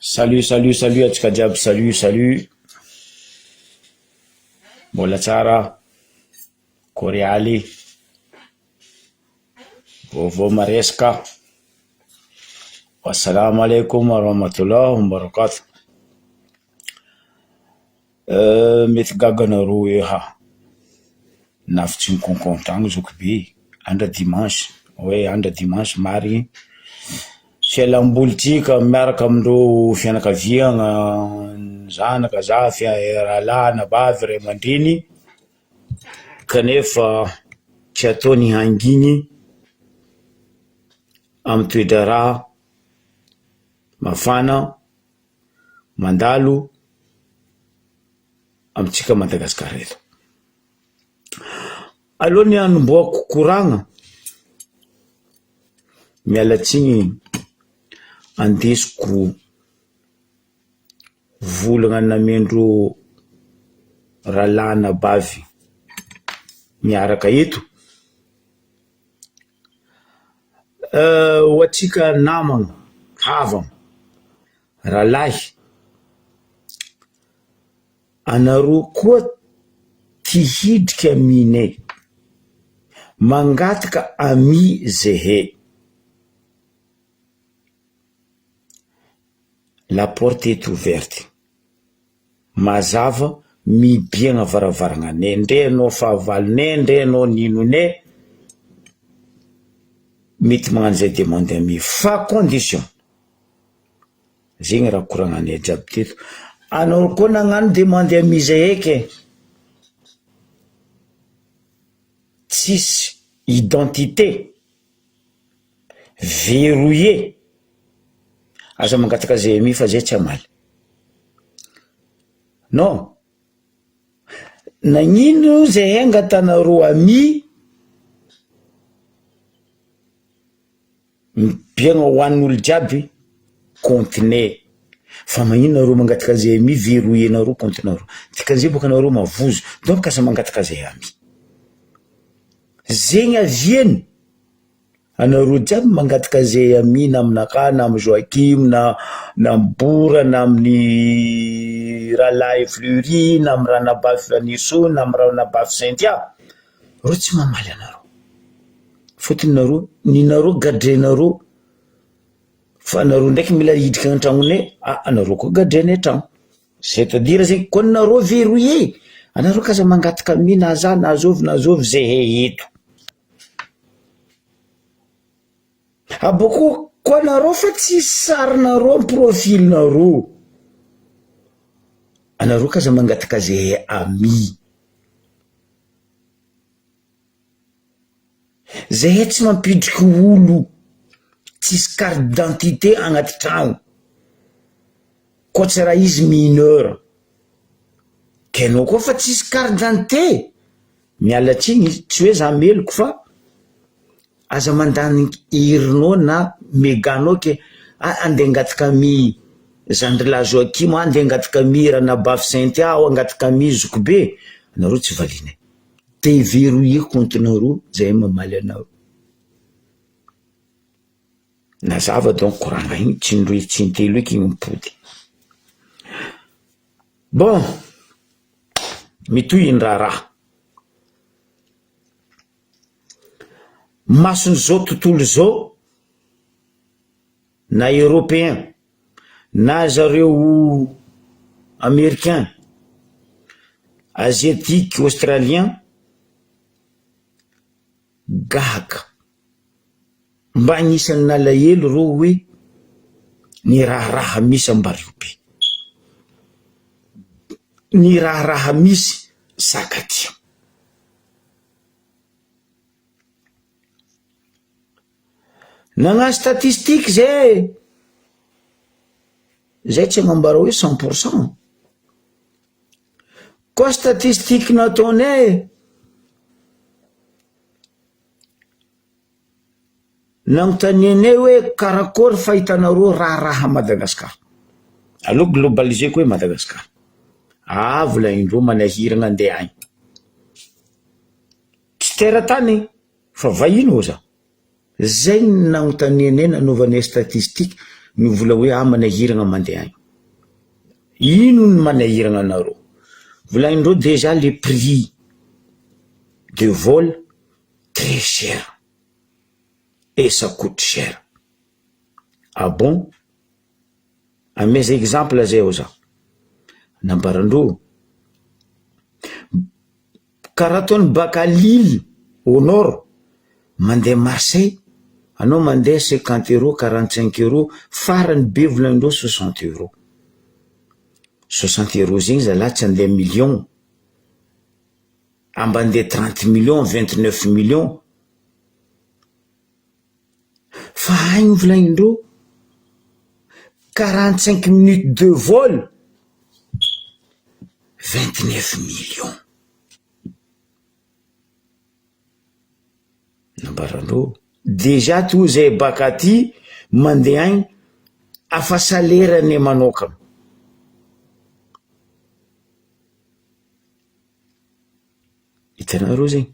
Salut salut salut antsika jiaby salut salut Mbola tsara Korialy Vaovao maresaka Assalamo alaikum warahmatullah wabarakatuh Mety gaga anareo hoe ha navy tsy nikonkontragno zokibe andra dimanche, hoe andra dimanche marigny, fialambolintsika miaraka amindreo fianakaviagna, zanaka, zafy, rahalahy, anabavy, ray aman-dreny kanefa tsy atao ny hangigny amy toe-draharaha mafana. mandalo amintsika Madagasikara eto. Aloha ny hanombohako koragna, miala tsiny andesiko volagna namendreo rahalahy anabavy miaraka eto, Ho antsika namagna, havagna, rahalahy, anareo koa ty hidriky aminay, mangataka ami zehe, la porte est ouverte. Mazava mibiagna varavaragna ndre anao fahavalonay ndre anao ninonay mety magnano zay demande ami fa condition zegny raha koragnanay jiaby teto anao koa nagnano demande ami zahay ke tsisy identité verrouillé aza mangataka zay ami fa zay tsy hamaly non nagnino zahay angatanareo ami mibiagna hoan'olo jiaby compte-nay fa magnino nareo mangataka zay ami verrouiller-nareo compte-nareo dikan'izay bôka nareo mavozo donc aza mangataka zay ami zegny aviany Anareo jiaby mangataka zay ami na aminakahy na amy Joachim na na amy Bora na amin'ny rahalahy Fleury na amy ranabavy Fanirisoa na amy ranabavy Cynthia, reo tsy mamaly anareo, fôtony nareo ninareo gadrainareo fa nareo ndraiky mila hiditra an-tragnonay, ah anareo koa gadrainay an-tragno, c'est à dire zegny koa nareo verrouillé, anareo k'aza mangataka ami na za na zôvy na zôvy zahay eto. Abôkô koa nareo fa tsisy sarinareo am profil nareo, anareo k'aza mangataka zahay ami, zahay tsy mampidriky olo tsisy carte d'identité agnaty tragno, koa tsy raha izy mineur, ke anao koa fa tsisy carte d'identité. Miala tsiny tsy hoe za meloko fa aza mandany herinao na meganao ke ah andeha angataka ami zandrilahy Joachim ah andeha angataka ami ranabavy Cynthia aho angataka ami zokibe nareo tsy valianay te verrouiller compte nareo zay mamaly anareo. Nazava donc koragna igny tsy indroy tsy intelo eky igny mipody. Bon, mitohy ny raharaha. Mason'izao tontolo izao na européen na zareo américain, asiatique, australien gaga. Mba anisan'ny nalahelo reo hoe ny raharaha misy Ambariobe, ny raharaha misy Sakatia. Nagnano statistique zay, zay tsy agnambara hoe cent pour cent, koa statistique nataonay. Nanontanianay hoe karakôry fahitanareo raharaha Madagasikara? Aleo globaliseko hoe Madagasikara. Avy ilay indreo manahirana andeha agny. Tsy teratany fa vahiny hoza. Zay no nanontanianay nanaovanay statistique. Mivola hoe ah manahiragna mandeha agny. Ino ny manahiragna anareo? Volagnindreo déjà le prix de vol très cher et ça coute cher. Ah bon? Ameza exemple zay aho za. Nambarandreo karaha ataony baka Lille au nord mandeha Marseille anao mandeha cinquante euros, quarante cinq euros, farany be volagnindreo soixante euros. Soixante euros zegny zalahy tsy andeha million, amba andeha trente millions, vingt neuf millions. Fa agny volagnindreo quarante cinq minutes de vol vingt neuf millions. Nambarandreo déjà to zay baka aty mandeha agny afa salaire-ny manokana. Hitanareo zegny?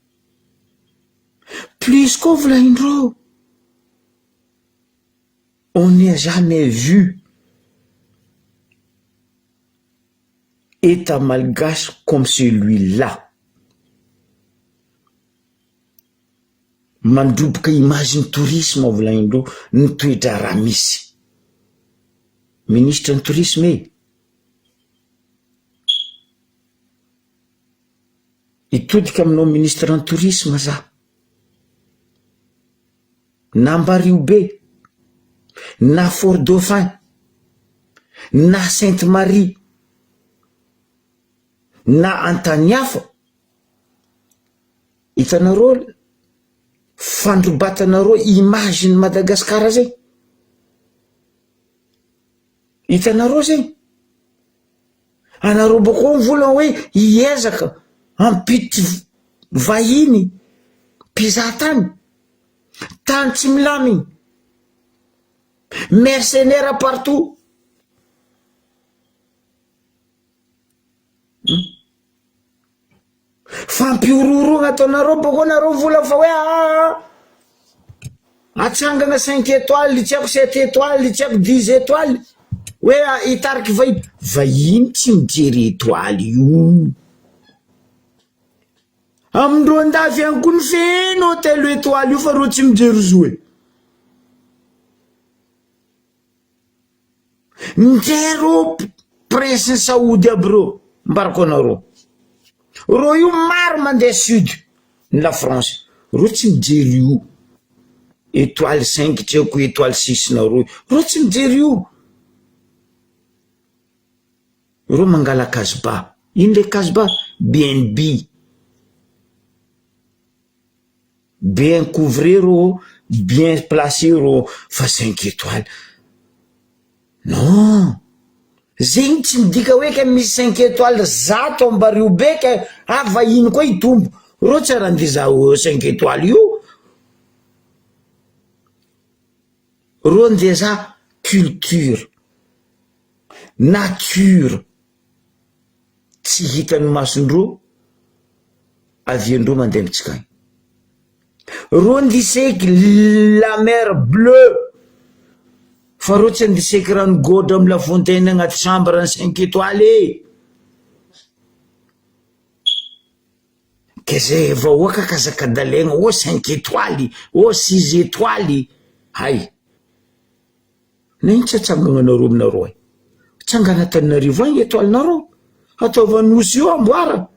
Plus koa volagnindreo on n'a jamais vu Etat malgache comme celui-là. Mandroboka image ny tourisme volagnindreo ny toe-draharaha misy. Ministre ny tourisme e! Hitodika aminao ministre ny tourisme za. Na Ambariobe, na Fort Dauphin, na Sainte Marie, na Antanihafa, hitanareo fandrobatanareo image ny Madagascar zay? Hitanareo zegny? Anareo bôko mivolagna hoe hiezaka hampiditry vahiny mpizaha tany, tany tsy milamigny, mercenaires partout. Fampihorohoroana ataonareo bôko nareo mivolagna fa hoe aa atsangana cinq étoiles tsy haiko sept étoiles tsy haiko dix étoiles hoe hitariky vahiny, vahiny tsy mijery étoile io, amindreo andafy any koa ny feno hôtel étoile io fa reo tsy mijery zo e. Ndre reo prince ny saody aby reo ambarako anareo reo io maro mandeha sud ny la France reo tsy mijery io etoile cinq tsy haiko etoile six nareo reo tsy mijery io reo mangala kasba ino le kasba BNB Bien couvré rô, bien placé rô fa cinq étoiles non! Zegny tsy midika hoe ke misy cinq étoiles zato Ambariho be ke ah vahiny koa hitombo, rô tsy ary andeha hizaha cinq étoiles io, rô andeha hizaha culture, nature. Tsy hitan'ny masondroa aviandroa mandeha amintsika agny. Rô ndiseky la mer bleu fa rô tsy andiseky rano gôdra amy la fontaine agnaty chambre any cinq étoiles e! Ke zay vahoaka kazakadalaigna ô cinq étoiles, ô six étoiles, hay! Naino tsy atsangananareo aminareo e? Atsangana Antananarivo agny étoile nareo, ataova Nosy io amboara,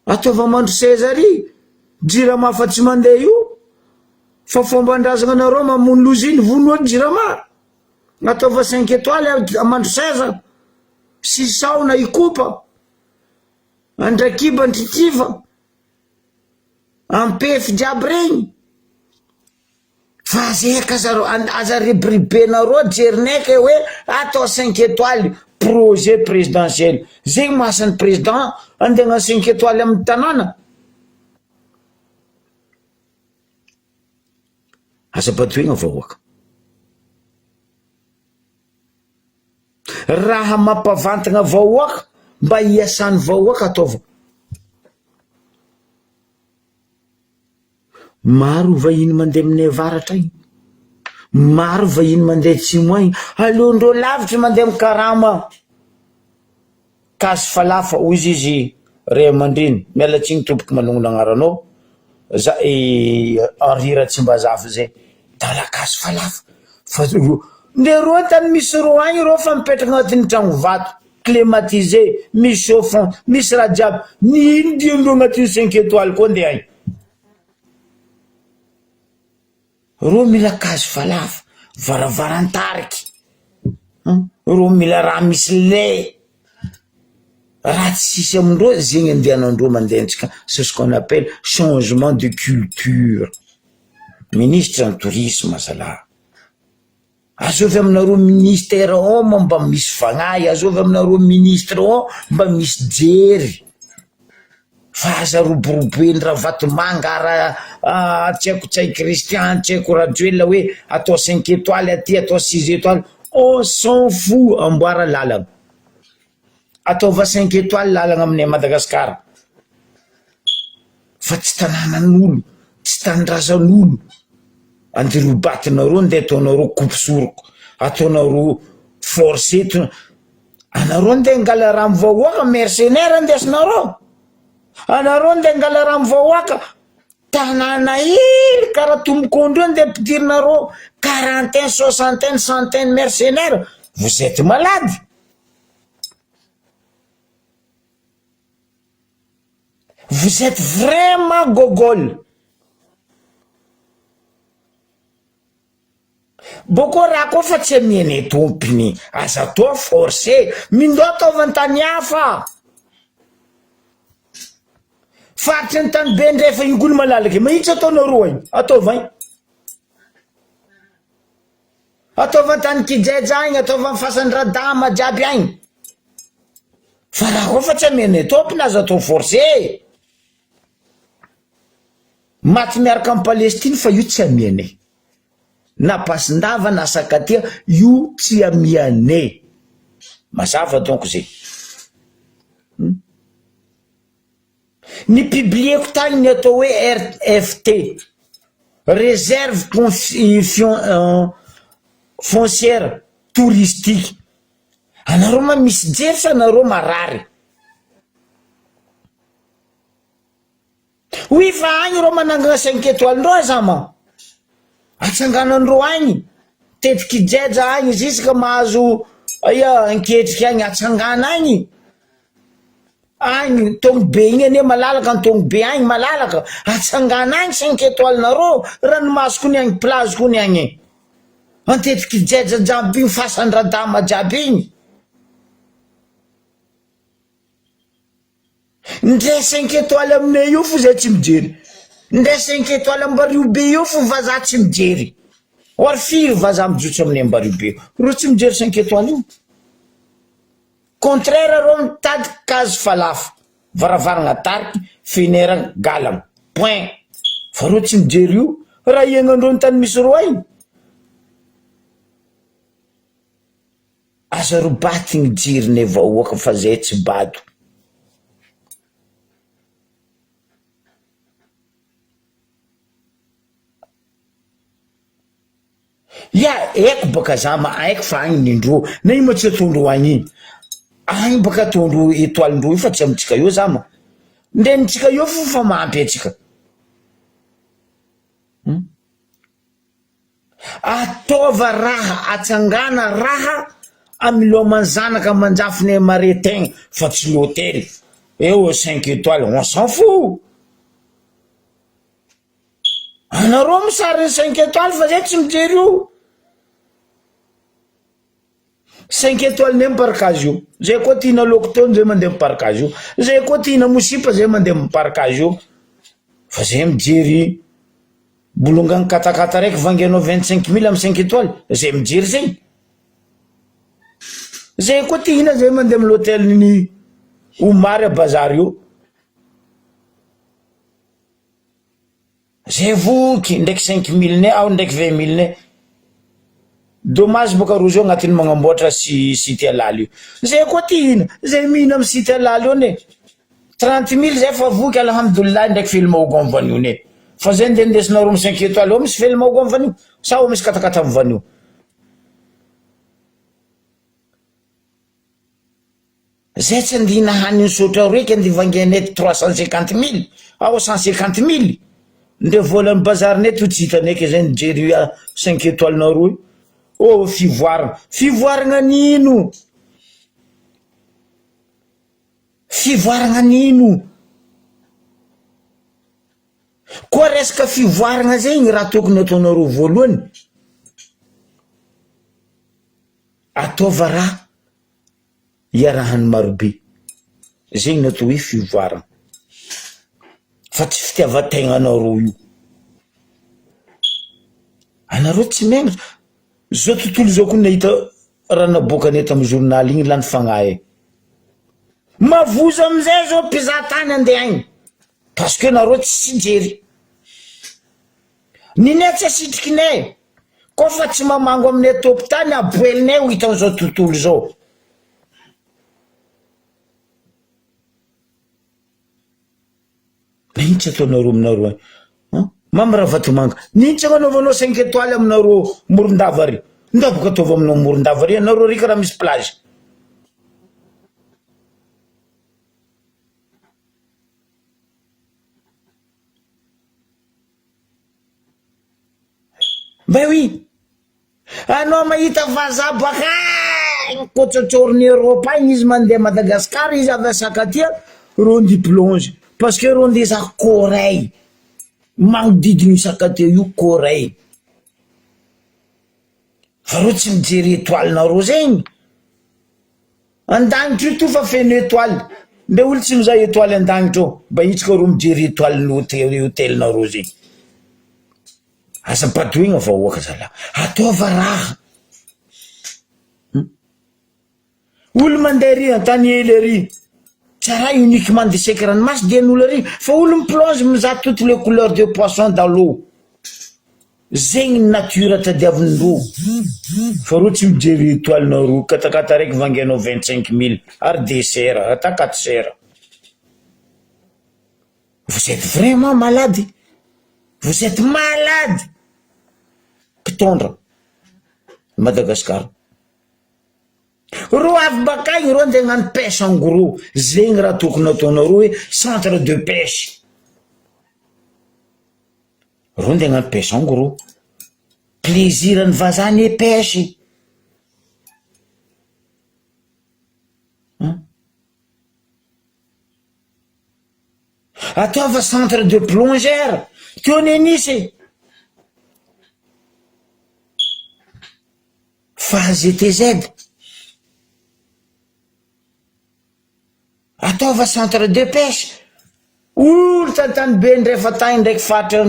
ataova Mandroseza ary, jirama fa tsy mandeha io, fa fomban-drazagna nareo mamono loza iny vonoa jirama, ataova cinq étoiles a Mandroseza, Sisaona, Ikopa, Andrakiba, Antritriva, Ampefy jiaby regny. Fa zay ka zareo aza ribiribenareo jerinay ke hoe atao cinq étoiles projet présidentiel zegny mahasan'ny président andeha hagnano cinq étoiles amin'ny tanàna? Aza badoegna vahoaka. Raha mampavantagna vahoaka mba hiasan'ny vahoaka ataova. Maro vahiny mandeha aminay avaratra agny. Maro vahiny mandeha atsimo agny, aleondreo lavitry mandeha mikarama. Kasy falafa hoy izy ray aman-dreny, miala tsiny tompoko manonona agnaranao, za i Henri Ratsimbazafy zay, dans la case falafa, fa ro ndre reo tany misy reo agny reo fa mipetraka agnatin'ny tragno vato, climatisé, misy chauffant, misy raha jiaby, ny ino diandreo agnatin'ny cinq étoiles koa ndeha agny. Reo mila case falafa, varavaran-tariky, reo mila raha misy lay, raha tsisy amindreo zegny andehanandreo mandentsika, c'est ce qu'on appelle changement de culture, ministre ny tourisme zalahy. Azovy aminareo ministère ao moa mba misy fagnahy, azovy aminareo ministre ao mba misy jery, fa aza roboroboen'i Ravatomanga ra tsy haiko Ntsay Christian, tsy haiko Rajoelina hoe atao cinq étoiles aty atao six étoiles, on s'en fout amboara lalana, ataova cinq étoiles lalana aminay Madagascar. Fa tsy tanànan'olo, tsy tanindrazan'olo, andeha robatinareo andeha ataonareo kopy soroka, ataonareo force eto, anareo andeha angala raha amy vahoaka mercenaire andesinareo, anareo andeha angala raha amy vahoaka, tanàna hely karaha tombok'ondreo andeha ampidirinareo quarantaine, soixantaine, centaine mercenaire, vous etes malade. Vous etes vraiment gogol. Boko raha koa fa tsy amianay tompony, aza atao forcé, mindao ataovy an-tany hafa. Faritry ny tany be andrefa io koa ny malalaka e, mahitsy ataonareo agny, ataovy agny. Ataovy an-tany kijeja agny, ataovy am fasan-dRadama jiaby agny. Fa raha koa fa tsy amenay tompony aza atao forcé e! Maty miaraka am Palestine fa io tsy amianay. Na Pasindava na Sakatia io tsy amianay. Mazava donc zay. Hum. Ny publieko tany ny atao hoe RFT, Réserve Foncière Touristique. Anareo ma misy jery sa anareo marary? Oui fa agny reo manangana cinq étoiles ndreo aza ma. Atsanganandreo agny, tetiky jeja agny jusque mahazo aia anketriky agny atsangana agny. Agny Tognobe igny anie malalaka any Tognobe agny malalaka, atsangana agny cinq étoiles nareo, ranomasy koa ny agny plage koa ny agny e. Antetiky jeja jiaby igny fasan-dRadama jiaby igny. Ndre cinq étoiles aminay io fo zay tsy mijery, ndre cinq étoiles Ambariho be io fo vazaha tsy mijery, or firy vazaha mijotso aminay Ambariho be io, reo tsy mijery cinq étoiles io. Contraire reo mitady case falafa, varavaragna tariky, feneragna galagna, point, fa reo tsy mijery io, raha iaignandreo ny tany misy reo ay. Aza robaty ny jironay vahoaka fa zay tsy bado. Ya haiko baka za ma haiko fa agny ny ndrô na ino ma tsy ataondreo agny igny, agny baka ataondreo etoile ndreo io fa tsy amintsika eo za ma, ndre amintsika eo fo fa mahampy antsika. Hum. Ataova raha atsangana raha amiloaman zanaka amanjafiny mare tegna fa tsy l'hôtel eo cinq étoiles on s'en fout. Anareo misary ny cinq étoiles fa zay tsy mijery io. Cinq étoiles ne mipark azy io. Zay koa tiana loctone zay mandeha mipark azy io. Zay koa tiana mosipa zay mandeha mipark azy io. Fa zay mijery bolongany katakata raiky vangainao 25000 amy cinq étoiles zay mijery zegny. Zay koa tiana zay mandeha amy l'hôtel ny Omar a bazary io. Zay voky ndraiky cinq mille ne ao ndraiky vingt mille ne. Dommage boka rozy io agnatin'ny magnamboatra sy cité halal io. Zay koa ty hina, zay mihina amy cité halal io ne. Trente mille zay fa voky alhamdoulilah ndraiky film hogo am vanio ne. Fa zay nde ndesinareo amy cinq étoiles eo misy film hogo am vanio. Sa misy katakata amy vanio? Zay tsy andia nahaniny sotra roeky andia vangainay 350 mille ao 150 mille ndre volan'ny bazarinay to tsy hitanay ke zay nijery cinq étoiles nareo io. Oh fivoarana, fivoarana n'ino? Fivoarana n'ino? Koa resaka fivoarana zegny raha tokony ataonareo voalohany, ataova raha iarahan'ny marobe, zegny no atao hoe fivoarana, fa tsy fitiavan-tegnanareo io, anareo tsy megnatra, zao tontolo zao koa nahita raha naboakanay tamy journal igny lany fagnahy e, mavozo amizay zao mpizaha tany andeha agny. Parce que nareo tsy jery. Ninay tsy asitrikinay. Koa fa tsy mamango aminay tompotany aboelinay ho hitan'izao tontolo izao. Nino tsy ataonareo aminareo any? Hein? Mamy Ravatomanga. Nino tsy agnanaovanao cinq étoiles aminareo Morondava ary? Ndao boka ataovy aminao Morondava ary anareo ary karaha misy plage. Ben oui! Anao mahita vazaha baka agny kôtsôtsôrin'i Europe agny izy mandeha Madagascar izy avy a Sakatia reo ndeha plonge parce que reo ndeha hizaha corail magnodidina io Sakatia io corail fa reo tsy mijery étoile nareo zegny. An-danitra io toa fa feno étoile, ndre olo tsy mizaha étoile an-danitra ao, mba hitsika reo mijery étoile ny hotel hotelinareo zegny, aza badoigna vahoaka zalahy, ataova raha, hum, olo mandeha ary an-tany ela ary, tsy raha uniquement de seky ranomasy dian'olo ary fa olo mi-plonge mizaha toutes les couleurs de poisson dans l'eau. Zegny ny nature tadiavindreo fa reo tsy mijery etoile nareo katakata raiky vangainao 25 mille ary dessert ata quatre sera vous etes vraiment malade vous etes malade mpitondra Madagascar reo avy bakagny reo andeha hagnano pêche en gros zegny raha tokony ataonareo hoe centre de pêche. Reo ndeha hagnano pêche en gros, plaisir an'ny vazaha anie pêche e! An! Ataova centre de plongeur, teo anie nisy e! Fa GTZ. Ataova centre de pêche, olo tantany be ndrefa tagny ndraiky faritra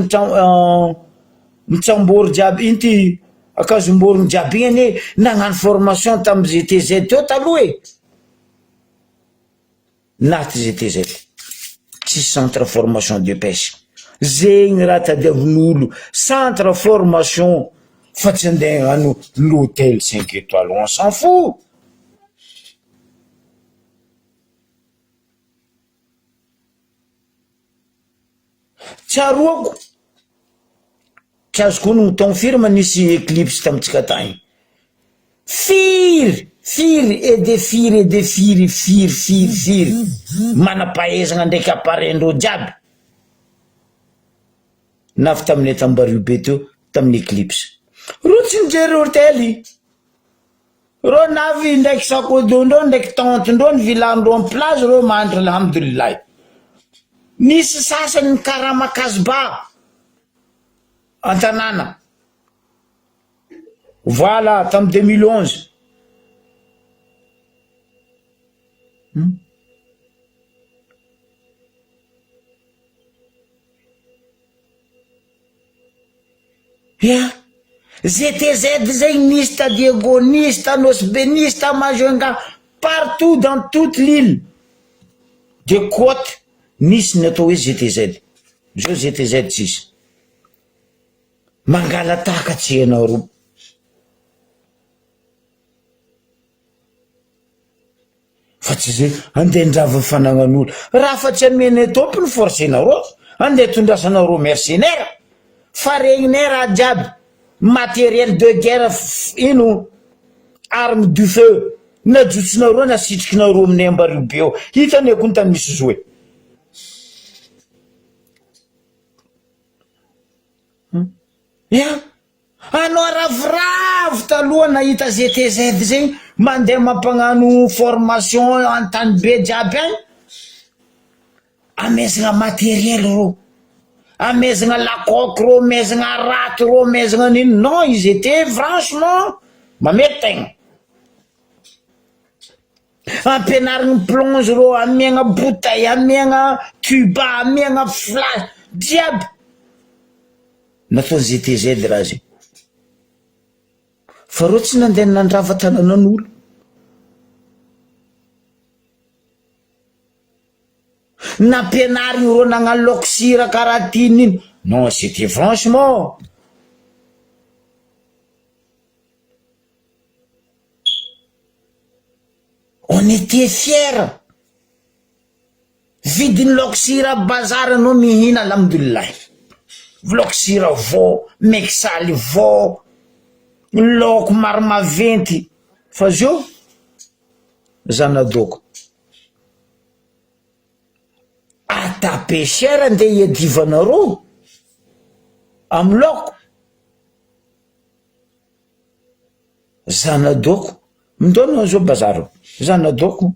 mitsambory jiaby ino ty Ankazomborogno jiaby igny anie nagnano formation tamy GTZ teo taloha e, naty GTZ tsisy centre formation de pêche, zegny raha tadiavin'olo centre formation fa tsy andeha hagnano l'hotel cinq étoiles on s'en fou. Tsaroako, tsy azoko onogno taogno firy ma nisy eclipse tamintsika tagny, firy firy et de firy et de firy firy firy firy manam-pahaizagna ndraiky appareil-ndreo jiaby navy taminay t'Ambariho be teo tamin'ny eclipse, reo tsy nijery hôtely. Reo navy ndraiky sac au dos ndreo ndraiky tente ndreo ny villa ndreo am plage reo mandry alhamdoulilah nisy sasany nikarama kasba antanàna voilà tam 2011 hum. Ya! GTZ zegny nisy ta Diego, nisy ta Nosy Be, nisy ta Majunga, partout dans toute l'ile de côte nisy ny atao hoe GTZ, zao GTZ tsisy. Mangala-tahaka tsy hainareo. Fa tsy zay andeha handrava fanagnan'olo raha fa tsy amenay tompony forcenareo andeha tondrasanareo mercenaire fa regninay raha jiaby. Matériel de guerre ino arme du feu najotsonareo nasitrikinareo aminay Ambaribe eo. Hitanay koa ny tany misy zo e. Ya! Anao ravoravo taloha nahita GTZ zegny mandeha mampagnano formation antany be jiaby agny, amezagna matériel rô, amezagna lacoque rô, amezagna raty rô, amezagna nino, non ils étaient franchement mamely tegna. Ampianarigny mi-plonge rô, amiagna bouteille, amiagna tuba, amiagna flash, jiaby. Nataony GTZ raha zay. Fa reo tsy nandeha nandrava tananan'olo. Nampianarigny reo nagnano laoko sira karaha ty nino. Non c'était franchement. On était fier. Vidiny laoko sira bazary anao mihina alhamdoulilah. Laoko sira vao, mekisaly vao, laoko maro maventy. Fa zio zanadoko. Atape cher ndeha iadivanareo amy laoko. Zanadoko, mindôna zao bazary zanadoko.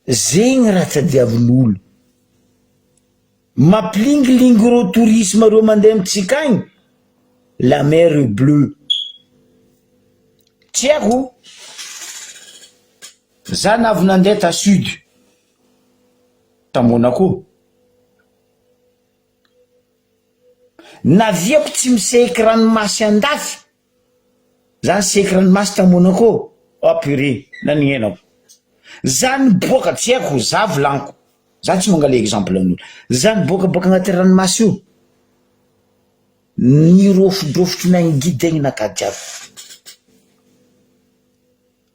Zegny raha tadiavin'olo. Mampilingilingy reo tourisme reo mandeha amitsika agny, la mer est bleue. Tsy haiko, za navy nandeha ta sud, ta Monaco. Naviako tsy miseky ranomasy andafy, za niseky ranomasy ta Monaco, oh purée, naninenako. Za niboaka, tsy haiko, za volaniko, za tsy mangala exemple an'olo, za niboaka baka agnaty ranomasy io, nirofodrofotry nangidy aignanakahy jiaby.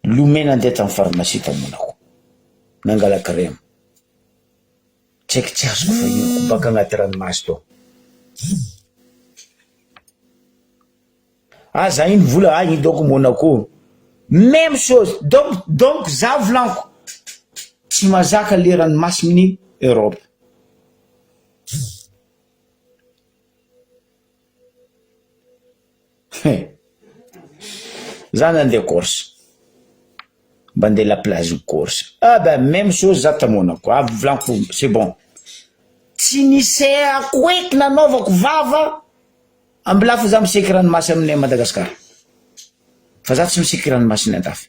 Lomay nandeha tamy pharmacie ta Monaco, nangala crème. Tsy haiko tsy azoko fa io ko baka agnaty ranomasy tao. Ah za iny vola ah iny donc Monaco. Même chose donc donc za volaniko tsy mazaka le ranomasin'ny Europe. He! Za nandeha Corse, mba andeha la plage Corse, ah ben même chose za ta Monaco, avy volaniko c'est bon, tsy nisehako eky nanaovako vava ambilafy za miseky ranomasy aminay Madagascar, fa za tsy miseky ranomasina andafy.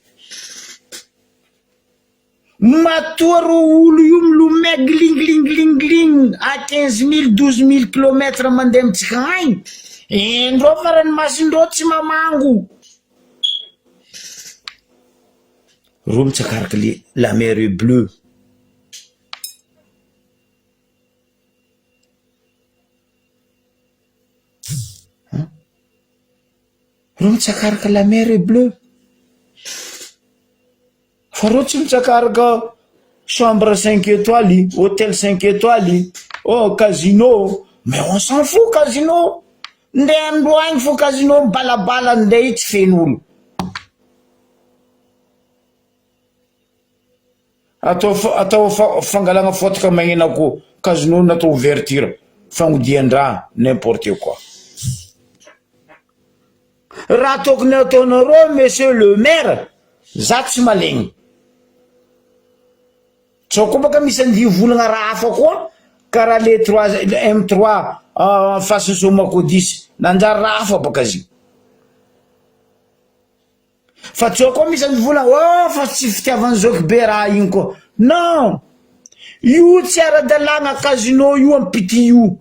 Matoa reo olo io milomay glinglinglinglingling à 15 mille 12 mille kilomètre mandeha amintsika agny, endreo fa ranomasindreo tsy mamango. Reo mitsakaraky le la mer est bleue. Reo mitsakaraka la mer est bleue. Fa reo tsy mitsakaraka chambre cinq étoiles, hotel cinq étoiles, oh casino, mais on s'en fout casino, ndeha andro agny fô casino mibalabala ndeha io tsy feno olo. Atao atao fangalagna fotaka magnena koa casino natao ouverture, fagnodian-draha n'importe quoi. Raha tokony ataonareo monsieur le maire, za tsy malegny. Sao koa baka misy andia volagna raha hafa koa karaha le trois M trois en face Somakodis nanjary raha hafa baka izy io. Fa tsao koa misy andia volagna oh fa tsy fitiavan'i zoky be raha igny koa. Non! Io tsy ara-dalàgna casino io am-pity io.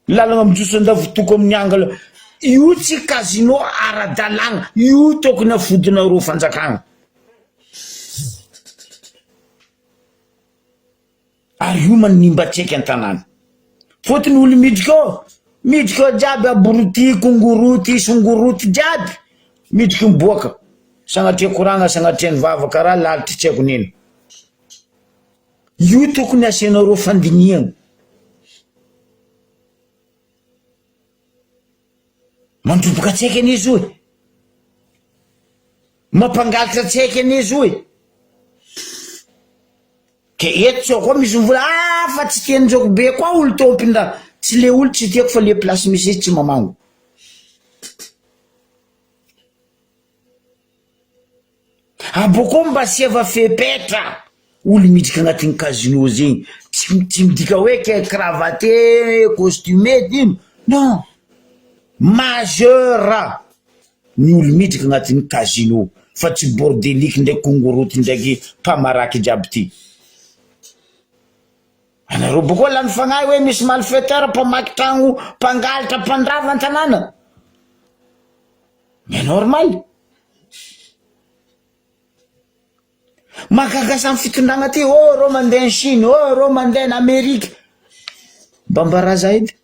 Lalagna mijotso Andavotoko amin'ny angle io tsy casino ara-dalàgna io tokony afodinareo fanjakagna ary io manimba tsaiky an-tanàna fôtony olo midriky ao midriky ao jiaby aboroty kongoroty songoroty jiaby midriky miboaka sagnatria koragna sagnatria ny vava karaha lalitry tsy haiko nino io tokony asianareo fandinihana. Mandroboka tsaiky anie izy io e! Mampangalatra tsaiky anie izy io e! Ke eto zao koa misy mivola ah fa tsy tian'i Njoky be koa olo tompony raha, tsy le olo tsy tiako fa le place misy izy tsy mamango. Abôkô mba asiava fepetra olo miditra agnatin'ny casino zegny, tsy tsy midika hoe ke cravaté, costumé ino, non, majeur ny olo miditra agnatin'ny casino fa tsy bordelique ndraiky kongoroty ndraiky mpamaraky jiaby ty. Anareo bôkô lany fagnahy hoe misy malfaiteur mpamaky tragno, mpangalatra, mpandrava an-tanàna. Mais normal. Mahagaga samy fitondragna ty, oh reo mandeha en Chine, oh reo mandeha en Amerique. Mba ambaraza edy.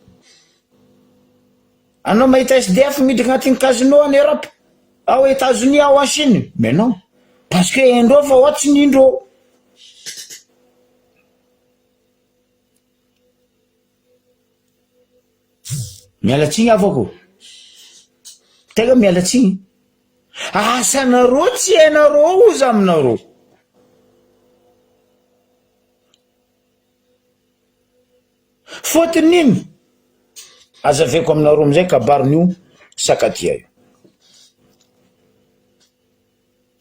Anao mahita SDF miditra agnatin'ny casino en Europe, ao Etats-Unis, ao en Chine. Mais non. Parce que haindreo fa ao tsy nindreo. Miala tsiny havako ô! Tegna miala tsiny. Asanareo tsy hainareo oza aminareo. Fôtony ino? Azavaiko aminareo amizay kabarin'io sakatia io.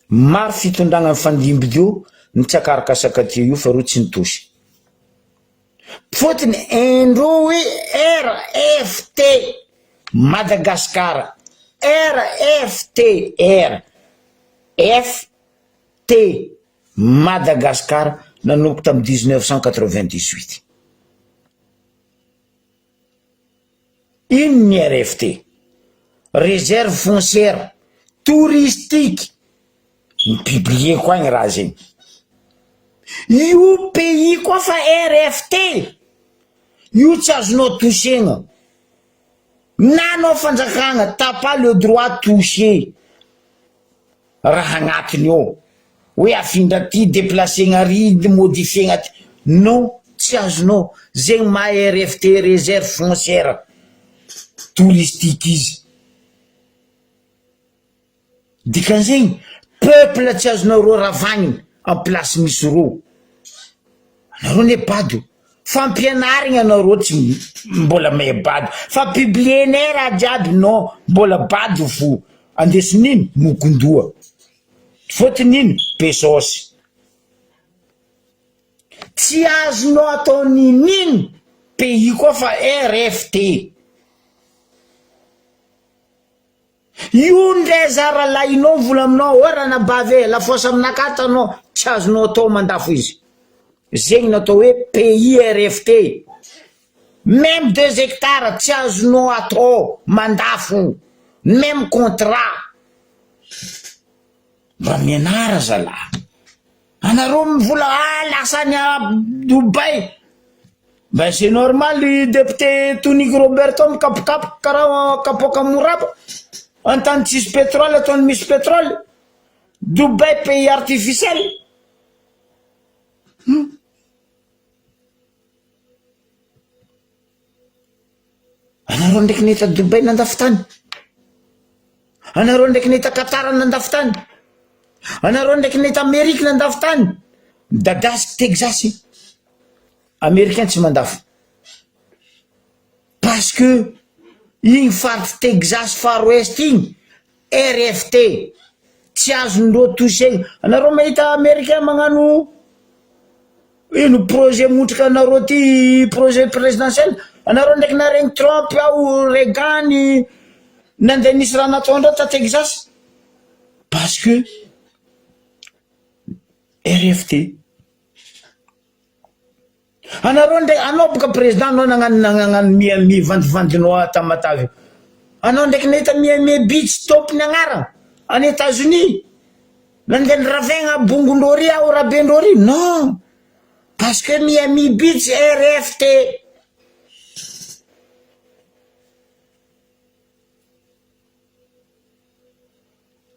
Maro fitondragna nifandimby teo nitsakaraka sakatia io fa reo tsy nitosy. Fôtony indreo hoe RFT Madagascar RFT RFT Madagascar nanomboka tamin'ny 1998. Ino ny RFT? Réserve foncière touristique. Ni-publier-ko agny raha zegny. Io pays koa fa RFT, io tsy azonao toucher-gna. Na anao fanjakagna, t'as pas le droit toucher raha agnatiny ao. Hoe afindra aty, deplacer-gna ary, modifier-gna aty. Non, tsy azonao. Zegny maha RFT, réserve foncière touristique izy. Dikan'izegny, peuple tsy azonareo ravagnina am place misy rô. Anareo anie bado, fampianarigna anareo tsy mbola mahay bado, fa publier-nay raha jiaby non, mbola bado fo, andesin'ino? Mokondoha, fôtony ino? Be saosy. Tsy azonao atao n'inon'ino pays koa fa RFT. Io ndray za ralahinao mivola aminao oh ranabavy eh lafosa aminakahy tanao tsy azonao atao mandafo izy zegny natao hoe PIRFT meme deux hectares tsy azonao atao mandafo meme contrat mba mianara zalah. Anareo mivola ah lasa any Dubaï ben c'est normal i député Toniky Roberto mikapokapoka karaha kapoaka moraba an-tany tsisy pétrole ataony misy pétrole Dubaï pays artificiel hum. Anareo ndraiky nahita Dubaï nandafo tany? Anareo ndraiky nahita Qatar nandafo tany? Anareo ndraiky nahita Amerika nandafo tany? Midadasiky Texas, Americain tsy mandafo parce que igny faritry Texas far west igny RFT tsy azondreo toucher-gna, anareo mahita Americain magnano Ino projet motrika anareo ty projet presidentiel anareo ndraiky naregny Trump ao Reagan nandeha nisy raha nataondreo ta Texas parce que RFT anareo ndray anao boka président anao nagnano nagnano Miami vandivandinao a Tamatave anao ndraiky nahita Miami beach tompony agnarana any Etats Unis Nandeha niravegna bongon-drô ry aho raben-drô ry non parce que Miami Beach RFT.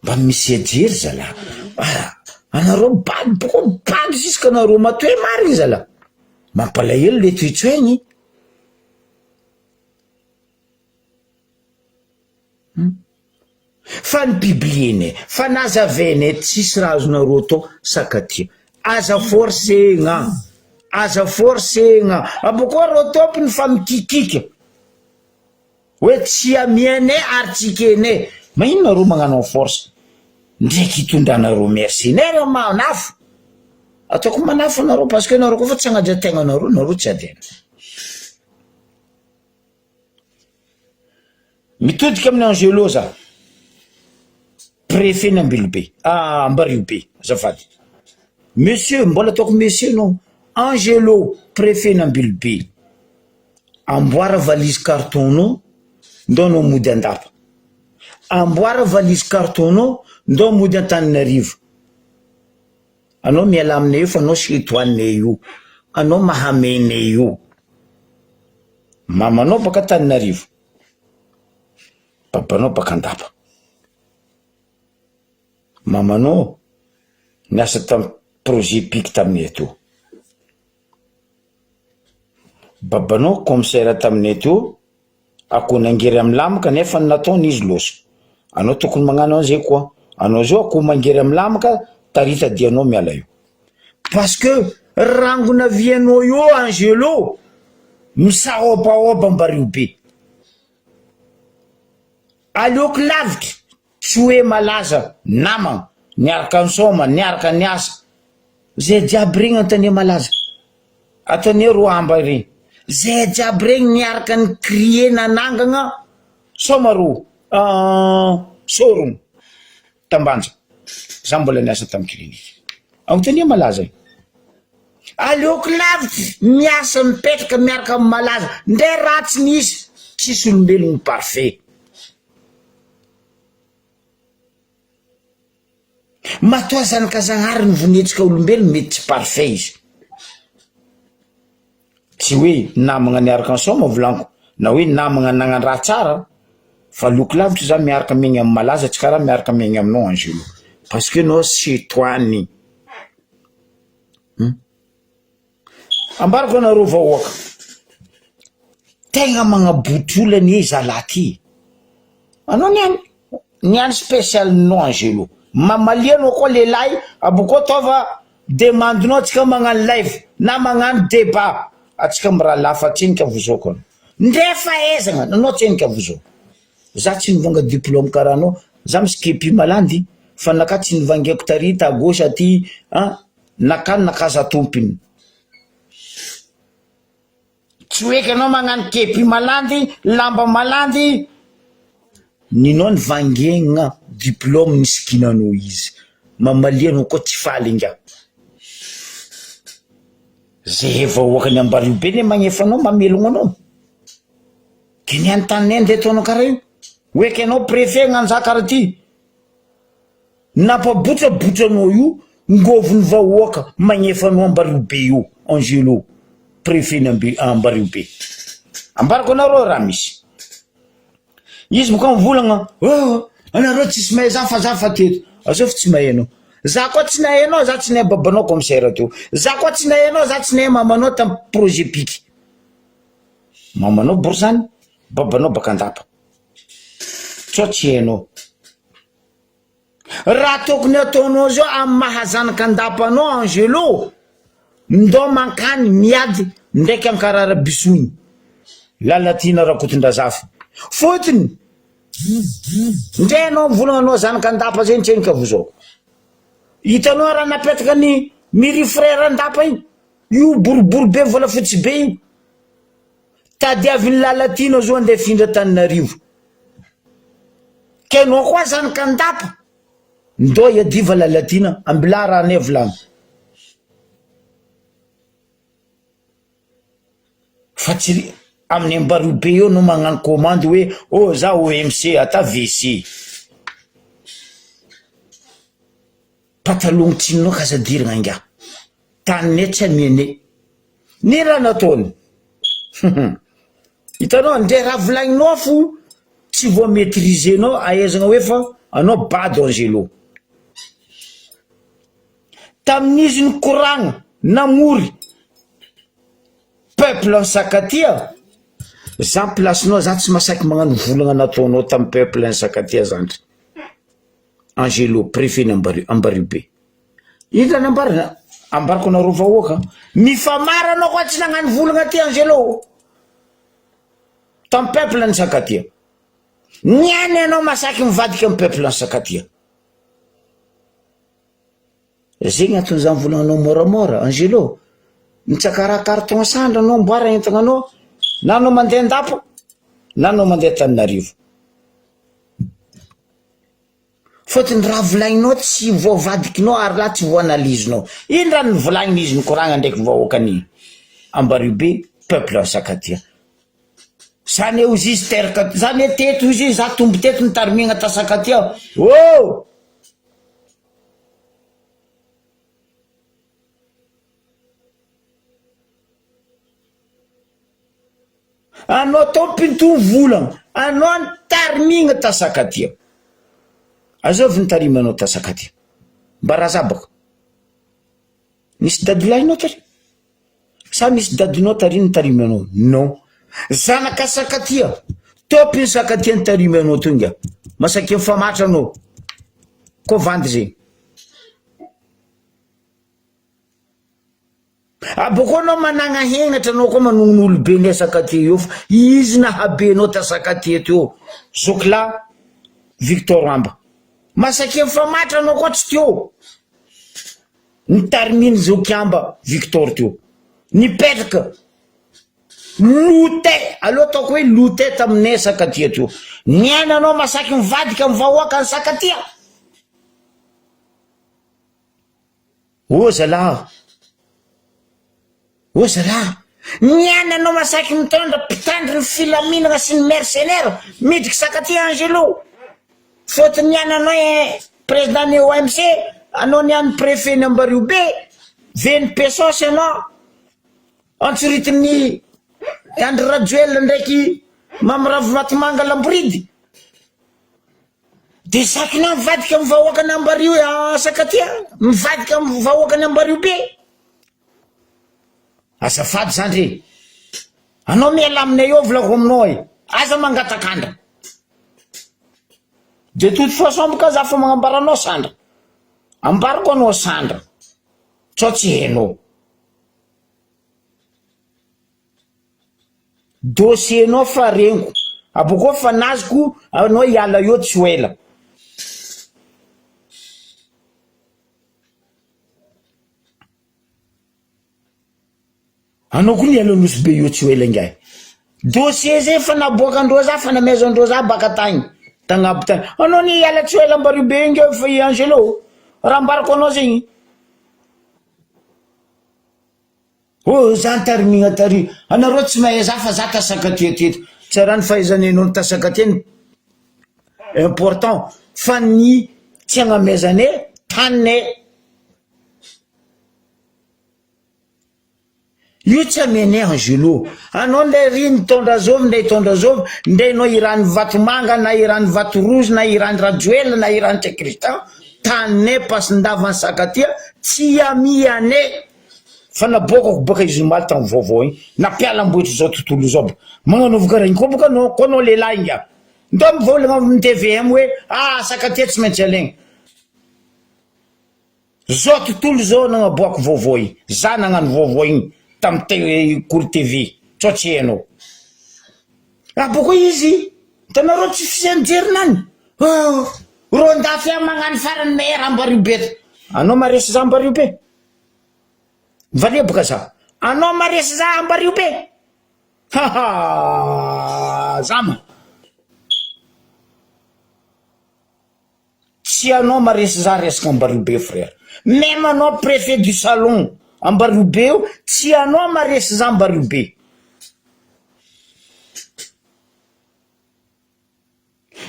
Mba misia jery zalah ah anareo bado boko bado jusque anareo matoe marigny zalah mampalahelo le toetsoegny. Fa ny publier-nay, fa nazavainay tsisy raha azonareo atao sakatia. Aza forcer-gna, aza forcer-gna. Abôkô reo tompony fa mikikika hoe tsy amianay ary tsy ekenay. Magnino nareo magnano en force? Ndraiky hitondranareo mercenaire manafo. Ataoko manafo anareo parce que nareo koa fa tsy hagnaja tegnanareo, nareo tsy hajaina. Mitodika amin'i Angelo za, préfet ny Ambilobe, Ambariobe azafady, monsieur mbola ataoko monsieur anao, Angelo préfet ny Ambilobe, amboara valise carton nao ndao anao mody an-dapa, amboara valise carton nao ndao mody Antananarivo. Anao miala aminay io fa anao citoyen io, anao mahamene io. Mamanao baka Antananarivo, babanao baka Andapa. Mamanao niasa tam projet pic taminay teo. Babanao commissaire taminay teo. Akoho nangery amy lamaka nefa ny nataony izy loso. Anao tokony magnano anzay koa. Anao zao akoho mangery amy lamaka tarita dianao miala eo. Parce que rangona vianao io Angelo misaobaoba mbario be. Aleoko lavitra tsy hoe malaza namagna niaraka nisaoma niaraka niasa. Zay jiaby regny antania malaza. Atania roa amba regny. Zay jiaby regny niaraka ni crier nanangagna saoma ro sorogno tambanja. Za mbola niasa tamy clinique. Anontania malaza io. Aleoko lavitry miasa mipetraka miaraka amy malaza ndre ratsy nisy tsisy olombelogno parfait. Matoa zanaka Zagnahary ny vonetsika olombelona mety tsy parfait izy. Tsy hoe namagna niaraka nisaoma volaniko na hoe namagna nagnandraha tsara fa loko lavitra za miaraka miaigna amy malaza tsy karaha miaraka miaigna aminao Angelo parce que anao chez toi ny. Ambarako anareo vahoaka, tegna magnabotry olo anie zalahy ty, anao niany niany special nao Angelo, mamalia anao koa lehilahy abokeo ataova demande-nao atsika magnano live na magnano debat atsika mirahalahy fa tsenika vozoko anao, ndre fahaizagna anao tsenika vozoko, za tsy nivanga diplôme karaha anao, za misy kepi malandy fa naka tsy nivangaiko tary ta gauche aty an. Nakany nakaza tompiny. Tsy hoeky anao magnano kepi malandy, lamba malandy, ninao ny vangegna diplôme nisikinanao izy, mamalia anao koa tsy faly ingahy. Zehe vahoakany Ambariobe ne magnefa anao mamelogno anao. Ke ny any taninay nde ataonao karaha io. Hoeky anao préfet gnanjaka karaha ty. Nampabotrabotra anao io ngôviny vahoaka magnefa anao Ambariobe io Angelo préfet ny Ambi- Ambariobe. Ambarako anareo raha misy. Izy boka mivolagna oh anareo tsisy mahay za fa za fa teto. Azao fa tsy mahay anao. Za koa tsy nahay anao, za tsy nahay babanao commissaire teo. Za koa tsy nahay anao, za tsy nahay mamanao tam projet pic. Mamanao borizany, babanao baka Andapa. Sao tsy hainao. Raha tokony ataonao zao amin'ny maha zanaka an-dapa anao Angelo, ndao mankany miady ndraiky ankarara bisoiny, Lalatiana Rakotondrazafy. Fotony, ndray anao mivolagna anao zanaka an-dapa zay nitrenika vozoko. Hitanao raha napetaka ny Miri frère an-dapa io, io boribory be volafotsy be io. Tadiavin'i Lalatiana zao andeha hifindra Antananarivo. Ka enao koa zany kandapa ndao iadiva Lalatiana ambilà raha anay volagno. Fa tsy amin'ny ambario be eo no magnano commande hoe oh za OMC ata WC. Patalogno tsinonao k'aza dirigna ingahy. Taninay tsy amianay. Ny raha nataony. Hitanao ndre raha volagninao fo tsy voa maitriser-nao ahaizana hoe fa anao bado Angelo. Tamin'izy nikoragna namory peuple Sakatia. Za place-nao za tsy masaky magnano volagna nataonao tamy peuple any Sakatia zandry. Angelo préfet ny Ambari- Ambaribe. Ino raha nambarana? Ambarako anareo vahoaka, mifamara anao koa tsy nagnano volagna ty Angelo. Tamy peuple any Sakatia. Niany anao masaky mivadika amy peuple any Sakatia. Zegny antony za mivolagna anao moramora Angelo, mitsakara carton sandra anao amboara entagna anao na anao mandeha Andapa na anao mandeha Antananarivo. Fôtony raha volagninao tsy voavadikinao ary lahy tsy voanalizinao. Ino raha nivolagniny izy nikoragna ndraiky vahoakany Ambariobe peuple Sakatia. Zany hoe ozy izy teraka zany hoe teto ozy izy za tombo teto nitarimiagna ta Sakatia. Oh! Anao tompon-to volagna, anao nitarimigna ta Sakatia. Azovy nitarimanao ta Sakatia? Mba razabako. Nisy dadilahinao tary? Sa nisy dadinao tary nitarimy anao? Non. Zanaka Sakatia, tompony Sakatia nitarimy anao teo ingahy. Masakia mifamatra anao. Koa vandy zegny. Abôkô anao managna hegnatra anao koa manogno olobe ne Sakatia eo fa izy nahabe anao ta Sakatia teo. Zokilahy Victor Amba. Masakia mifamatra anao koa tsy teo. Nitarimin'i Zokiamba Victor teo. Nipetraka. Lote, aleo ataoko hoe lote taminay Sakatia teo. Niaina anao masaky mivadika amin'ny vahoaka ny Sakatia. Ô zalahy, ô zalahy, niaina anao masaky mitondra mpitandro ny filaminana sy ny mercenaire midriky Sakatia Angelo. Fôtony niaina anao e président ny OMC, anao niany préfet ny Ambariobe, veny Pesosy anao, antsoritin'ny Andry Rajoelina ndraiky Mamy Ravatomanga Lamboridy. De sakinao mivadika amin'ny vahoakan'i Ambario Sakatia, mivadika amin'ny vahoakan'i Ambariobe. Azafady zandry e! Anao miala aminay eo volako aminao e! Aza mangatak'andra. De toute façon boka za fa magnambara anao sandra. Ambarako anao sandra. Sao tsy hainao. Dossier nao fa reniko. Abokeo fa nazoko anao hiala eo tsy ho ela. Anao koa niala nosy be io tsy ho ela ingahy. Dossier zay efa naboakandreo za fa namezandreo za baka tagny tagnabo tagny. Anao anie hiala tsy ho ela ambario be io ingahy fa i Angelo. Raha ambarako anao zegny. Oh za nitarimigna tary. Anareo tsy mahay za fa za tasaka aty aty eto. Tsy raha ny fahaizanay anao nitasaka aty no important fa ny tsy agnamezanay taninay. Io tsy amenay Angelo. Anao ndray ry nitondra zovy ndray hitondra zovy, ndray anao iran'i Vatomanga na iran'i Vatorozy na iran'i Rajoelina na iran'i Ntsay Christian, taninay Pasindavan'i Sakatia tsy amianay. Fa naboakako baka izy omaly tamin'ny vaovao igny, nampiala ambohitry zao tontolo izao ba. Magnanaova karaha igny koa boka anao, koa anao lehilahy ingahy. Ndao mivolagna amin'ny tvm hoe ah Sakatia tsy maintsy alaigna. Zao tontolo zao nagnaboako vaovao igny, za nagnano vaovao igny tam cours TV, sao tsy hainao. Ah boko izy, hitanareo tsy fisian'ny jerinany, oh rô andafy agny magnano farany meilleur Ambariobe eto, anao maresy za Ambariobe? Mivalia boka za, anao maresy za Ambariobe? Haha zama. Tsy anao maresy za resaka Ambariobe frère. Même anao préfet du salon Ambariobe io tsy anao maresy za Ambariobe.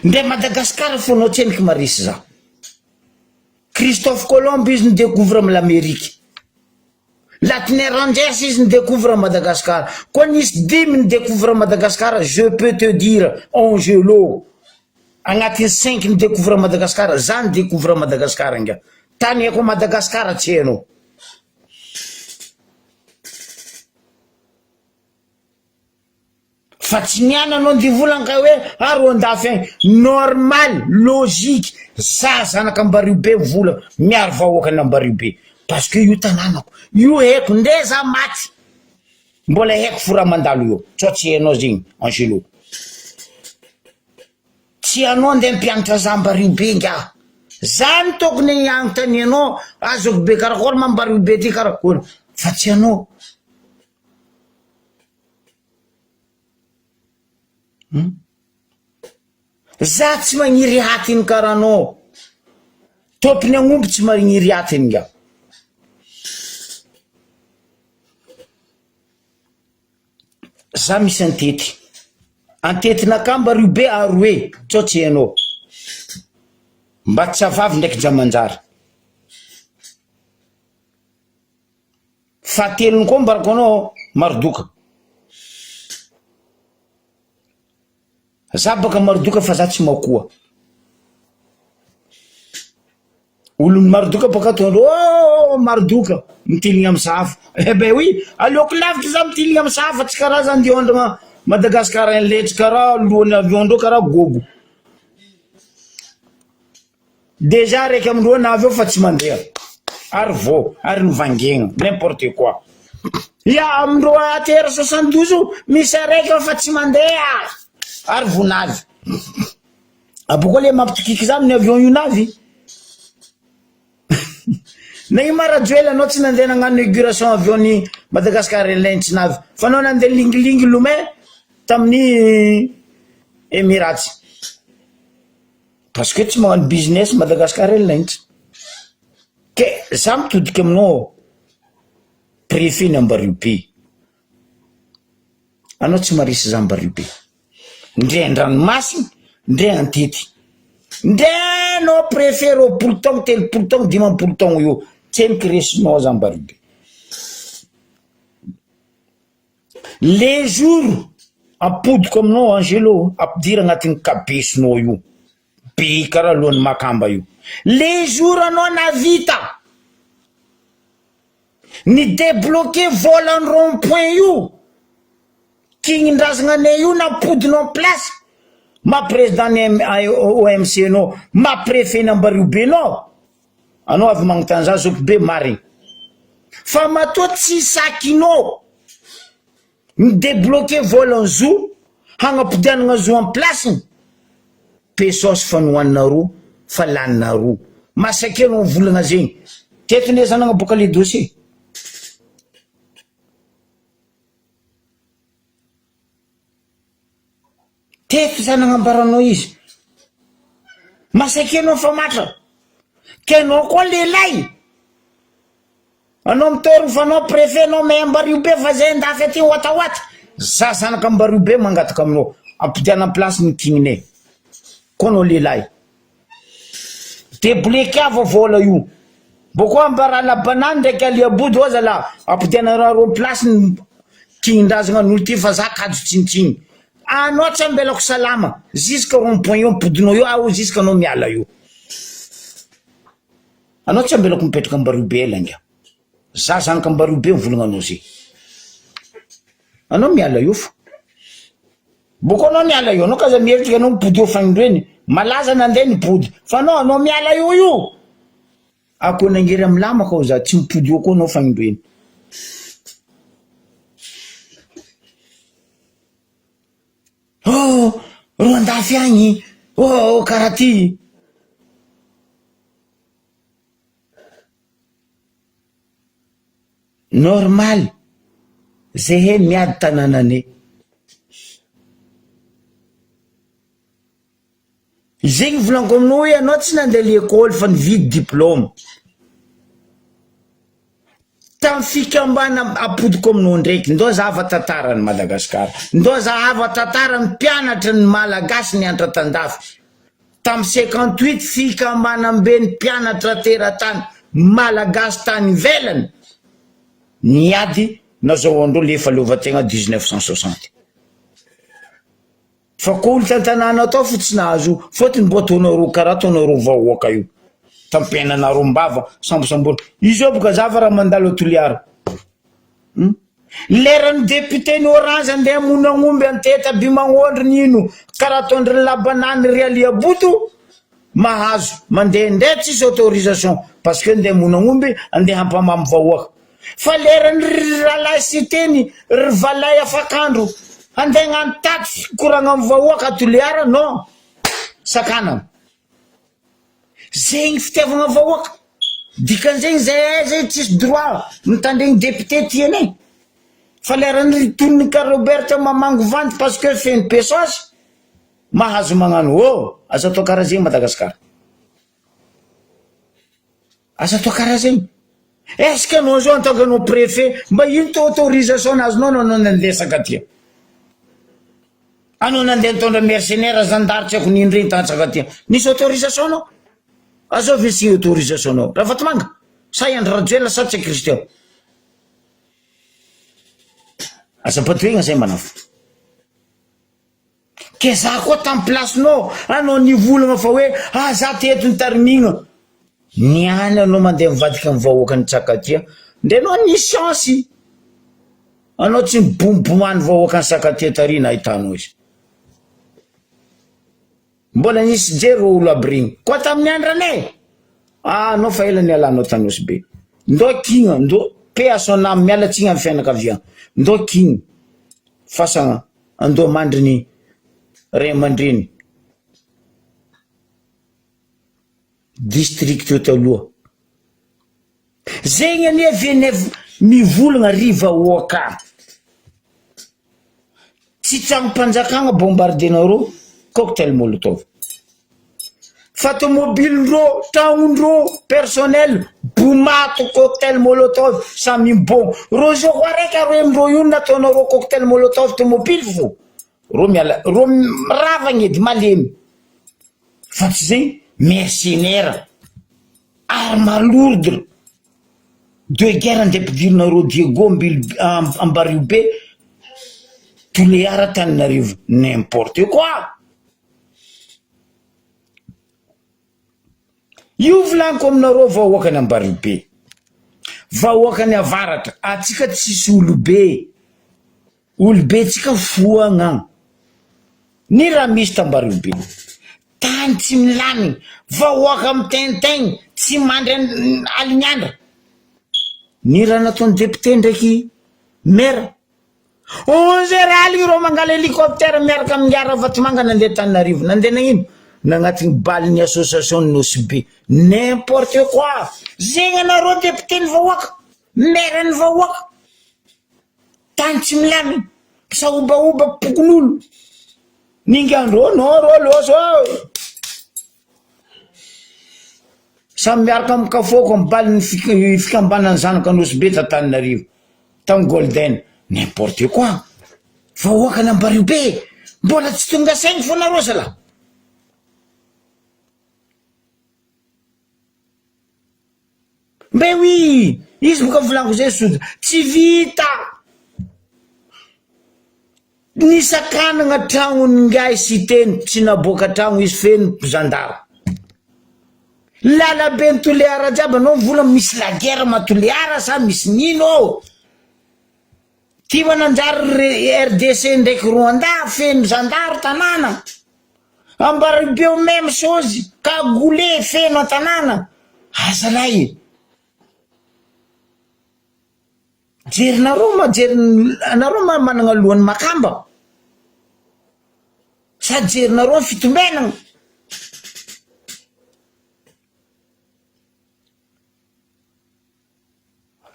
Ndre Madagascar fo anao tsendriky maresy za. Christophe Colomb izy ni-decouvre am l'Amerique. Latner Rangers izy ni-decouvre Madagascar. Koa nisy dimy ni-decouvre Madagascar je peux te dire Angelo. Agnatin'ny cinq ni-decouvre Madagascar, za ni-decouvre Madagascar ingahy. Tany haiko Madagascar tsy hainao. Fa tsy niany anao ndivola nka hoe ary ho andafy agny. Normal, logique, za zanaka Ambariobe vola miaro vahoaka ny Ambariobe. Parce que io tanànako, io haiko, nde za maty mbola haiko fo raha mandalo eo. Sao tsy hainao zegny Angelo. Tsy anao nde mpianatra za Ambariobe ingahy. Za no tokony hanontanianao azoko be karakory ma Ambariobe ty karakory fa tsy anao. Hum. Za tsy magniry atiny karaha anao. Tompony agnomby tsy magniry atiny nga. Za misy antety. Antetinakà mba rio be aroe, tsao tsy hainao. Mba tsy avavy ndraiky jamanjary. Fahatelony koa ambarako anao Marodoka. Za baka Marodoka fa za tsy makoa. Olon'ny Marodoka baka ato andro oh Marodoka mitiligna amy sahafa. Eh ben oui, aleoko lavitra za mitiligna amy sahafa tsy karaha za andeha andragna Madagascar inletry karaha lohan'ny avion ndreo karaha gogo. Déjà raiky amindreo navy eo fa tsy mandeha ary vao ary nivangena n'importe quoi. Ya amindreo ATR 72 io misy araiky eo fa tsy mandeha ary vao navy. Abôkô le mampitokiky za amin'ny avion io navy. Nagnino ma Rajoelina anao tsy nandeha nagnano inauguration avion ny Madagascar Airlines tsy navy fa anao nandeha lingilingy lomay tamin'ny Emirates. Parce que tsy magnano business Madagascar Airlines. Ke za mitodika aminao préfet ny Ambariobe. Anao tsy marisy za Ambariobe. Ndre an-dranomasina, ndre an-tety. Ndre anao préfet 20 taogno, 30 taogno, 50 taogno io, tseniky resinao za Ambariobe. Le jour ampodiko aminao Angelo ampidiro agnatin'ny kabesonao io be karaha lohan'ny makamba io le jour anao navita ni debloquer volan'ny rond point io kignin-drazagna anay io nampodinao en place ma président ny OMC anao ma préfet ny Ambariobe anao anao avy magnontany za zoky be marigny fa matoa tsy sakinao mi-debloquer volan'ny zo hagnapodianana zo en place-ny pesos fa nohaninareo fa laninareo masake anao mivolagna zegny teto nde za nagnaboaka le dossier. Teto za nagnambaranao izy. Masaka enao famatra. Ke anao koa lehilahy. Anao mitory fa anao préfet anao mahay Ambariobe fa zay andafy aty watawata. Za zanaka Ambariobe mangataka aminao. Ampidiana am place ny kininay. Koa anao lehilahy. Debloquer-ava vola io. Boko ambara la banane ndraiky aliabody oa zala ampidianareo am place ny kignin-drazagna n'olo ty fa za kajo tsinitsigny. Anao tsy ambelako salama jusque rond point eo ampodinao eo aho jusque anao miala eo. Anao tsy ambelako mipetraka ambariobe ela ngia. Za zanaka ambariobe mivolagna anao ze. Anao miala eo fo. Boko anao miala eo anao kaza miheritrika anao mipody eo fagnindroeny malaza nandeha nipody fa anao anao miala eo io akoho nangery amy lamaka ao za tsy mipody eo koa anao fagnindroeny. Oh ro andafy agny oh karaha ty. Normal zehe miady tananane. Zegny volaniko aminao hoe anao tsy nandeha lekôly fa nividy diplôme. Tam fikambana apodiko aminao ndraiky ndao zahava tantaran'i Madagasikara, ndao zahava tantaran'ny mpianatra ny malagasy nianatra tandafy. Tam 58 fikambanamben'ny mpianatra teratany malagasy tany ivelany niady nazahoandreo le fahaleovantegna 1960. Fa ko olo tantanàna tao fo tsy nahazo fôtony mbô ataonareo karaha ataonareo vahoaka io. Tampenanareo am-bava sambosambory. Izy io boka za fa raha mandalo a Toliara. Hum. Leran'ny député ny orange andeha hamono agnomby anteta bimagnondry nino karaha ataondry labanany ry aliaboto mahazo mandehandeha tsisy autorisation parce que ndeha hamono agnomby andeha hampamamo vahoaka fa lerany ry ralahy siteny ry valay afakandro andeha hagnano tatsy hikoragna amy vahoaka a Toliara non sakanana. Zegny fitiavagna vahoaka, dikan'izegny zahay zegny tsisy droit mitandregny député tianay, fa leran'ny ry Tonika Robert mamango vandy parce que feno pesage, mahazo magnano oh aza atao karaha zegny Madagascar, aza atao karaha zegny, est ce que anao zao en tant que anao préfet mba ino tô autorisation nazonao anao nandeha Sakatia? Anao nandeha nitondra mercenaire zandary tsy haiko nino regny tany Sakatia. Nisy autorisation anao? Azovy nisy autorisation anao? Ravatomanga? Sa i Andry Rajoelina sa tsy i Christian? Aza ampatoegna zay manafo. Ke za koa tam place nao anao nivolagna fa hoe ah za teto nitarimigna. Niany anao mandeha mivadika am vahoaka ny Sakatia ndre anao nisy chance. Anao tsy mibomobomoan'ny vahoakan'i Sakatia tary nahitanao izy. Mbola nisy jery reo olo aby regny. Koa tamin'ny andranay, ah anao fa ela nialanao tany Nosy Be. Ndao kigna, ndao paix à son âme, miala tsigny amin'ny fianakaviagna. Ndao kigny fasagna andohamandry ny ray aman-dreny. District io taloha. Zegny anie VNF mivolagna ry vahoaka. Tsy tragnom-panjakagna bombardenareo cocktail molotov. Fa tomobilindreo, tragnondreo personnel bomato cocktail molotov samy mibôgno. Rô zao koa raiky aroe amindreo io nataonareo cocktail molotov tomobily fô. Rô miala, rô miravagna edy malemy. Fa tsy zegny mercenaire. Arme lourde de guerre ndeha ampidirinareo Diego Ambariho be Tulear Antananarivo n'importe quoi! Io volaniko aminareo vahoakan'i Ambariho be, vahoakan'i avaratra, atsika tsisy olobe. Olobe tsika foagna ny raha misy tambariobe tany tsy milamigny vahoaka mitaintaigny tsy mandry alignandra ny raha nataony député ndraiky maire onze heures aligny reo mangala hélicoptère miaraka amy ingahy Ravatomanga nandeha Antananarivo nandeha nagnino nagnatigny bal ny association Nosy Be n'importe quoi zegny anareo député ny vahoaka maire ny vahoaka Tany tsy milamina, mpisahobahoba mpokonolo, ningandrô nô rô lôso ô! Samy miaraka amin'ny kafoaka amin'ny balin'ny fikambanan'ny zanak'Anosibe t'Antananarivo, tamin'ny Golden, n'importe quoi! Vahoakan'Ambariho be, mbola tsy tonga saigny fô nareo zalah! Mais oui! Izy boka volaniko zay soja tsy vita! Nisakanagna tragnon'ingahy Siteny tsy naboaka tragno izy feno zandary. Lalaben'i Toliara jiaby anao mivola misy la guerre ma Toliara sa misy nino ao? Ty va nanjary RDC ndraiky Rwanda feno zandary tanàna. Ambaribeo même chose, cagoule feno an-tanàna. Asa lahy e. Jerinareo ma jery anareo ma managna lohan'ny makamba? Sa jerinareo ny fitombenagna?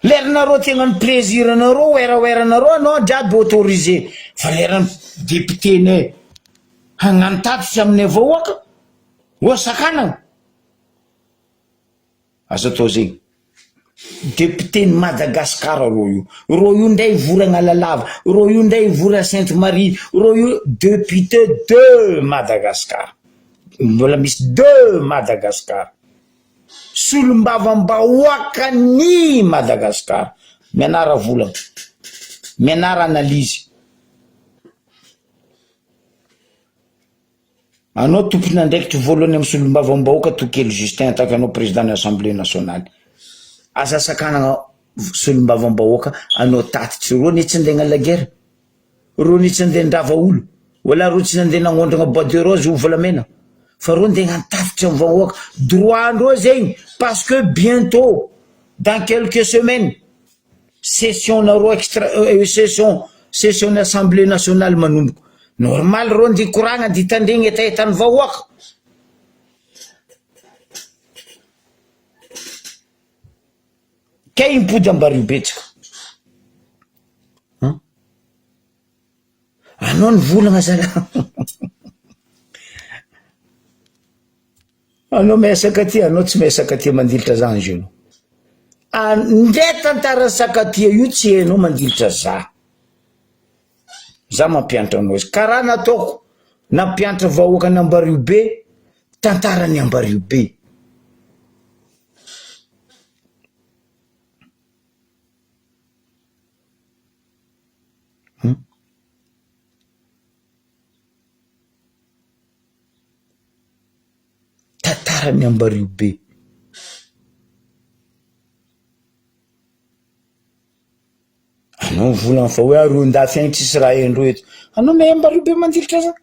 Leranareo te hagnano plaisir anareo werawera nareo anao jiaby autorisé fa leran'ny député nay hagnano tatitra aminay vahoaka oa sakanana aza atao zegny député ny Madagascar rô io rô io ndray hivory Analalava rô io ndray hivory à Sainte Marie rô io député de Madagascar mbola misy de Madagascar Solombavambahoakan'i Madagascar. Mianara volana. Mianara analyse. Anao tompon'andraikitry voalohany amin'ny solombavambahoaka Tokely Justin en tant que anao président ny assemblée nationale. Aza sakanana. solombavambahoaka anao tatitry reo anie tsy andeha hagnano la guerre, reo anie tsy andeha handrava olo, wala reo tsy nandeha nagnondragna bois de rose ou volamena fa reo ndeha hagnano tatitry amy vahoaka, droit ndreo zegny parce que bientot dans quelques semaines session nareo extra session session ny assemblée nationale manomboka, normal reo ndeha hikoragna ndeha hitandregny hetahetan'ny vahoaka. Kay mipody ambario betsaka an! Anao nivolagna zalahy Anao miresaka aty, anao tsy miresaka aty mandilitra za Angelo. Ndre tantaran'ny sakatia io tsy hainao mandilitra za. Za mampianatra anao izy. Karaha nataoko nampianatra vahoakan'Ambario be tantaran'i Ambario be. Hum. Tantaran'i Ambario be. Anao mivolagna fa hoe areo andafy agny tsisy raha haindreo eto. Anao mahay Ambario be mandilitra za.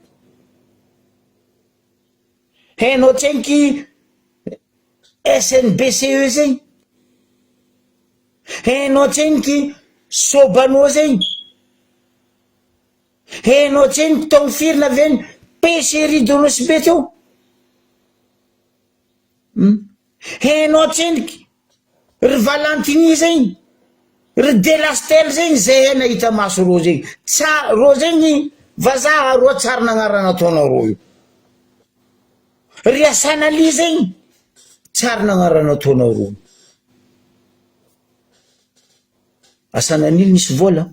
Hainao tsenky SNBCE zegny? Hainao tsenky Sobanô zegny? Hainao tsenky taogno firy naviany Pêcherie de Nosy Be teo? Hum. Hainao tsendriky ry Valentini zegny, ry Delastel zegny zay nahita maso rô zegny, tsa rô zegny vazaha rô tsary nagnarana ataonareo io, ry Asanali zegny tsary nagnarana ataonareo io, Asanali nisy vôla.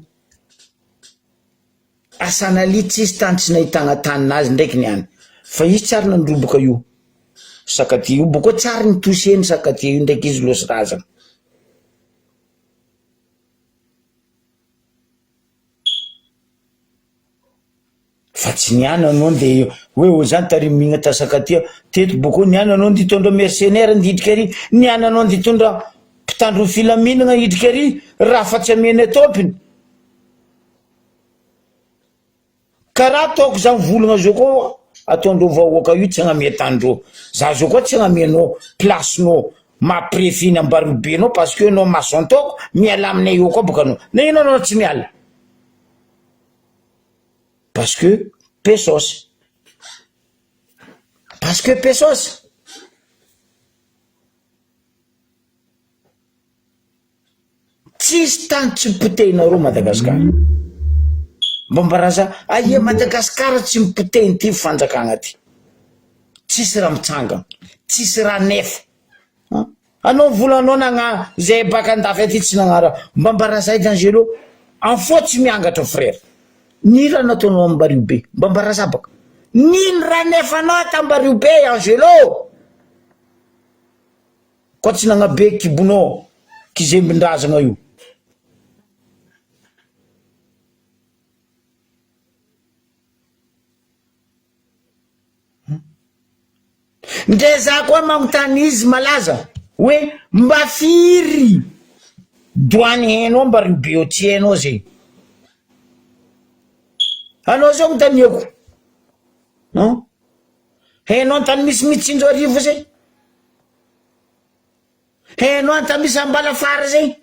Asanali tsisy tany tsy nahitagna taninazy ndraiky niany fa izy tsy ary nandroboka io sakatia io boko tsy ary nitoseny sakatia io ndraiky izy losy razana. Fa tsy niany anao nde hoe o zany tarimigna ta sakatia teto boko niany anao nde hitondra mercenaire ndidrika ary niany anao nde hitondra mpitandro ny filaminagna hidrika ary raha fa tsy amena tompony. Karaha ataoko zany volagna zao koa ataondreo vahoaka io tsy agnamia tany-dreo, za zao koa tsy agnamia anao place-nao maha préfet ny Ambariobe anao parce que anao maçon taoko miala aminay eo koa boka anao, nagnino anao tsy miala? Parce que pesos, parce que pesos. Tsisy tany tsy potehinareo Madagascar. Mba mbaraza aia Madagascar tsy mipotehiny ty fanjakagna ty. Tsisy raha mitsangana, tsisy raha nefa. Anao volanao nagna zay baka andafy aty tsy nagnara. Mba mbaraza edy Angelo, en fo tsy miangatra frère. Nino raha nataonao Ambario be? Mba mbaraza baka. Nino raha nefanao tambario be Angelo? Koa tsy nagnabe kibonao kizembin-drazagna io. Ndre za koa magnontany izy malaza hoe mba firy doany hainao mba ry be tsy hainao zegny. Anao zao agnontaniako an, hainao an-tany misy mitsinjo arivo zegny? Heno anta misy ambalafara zegny,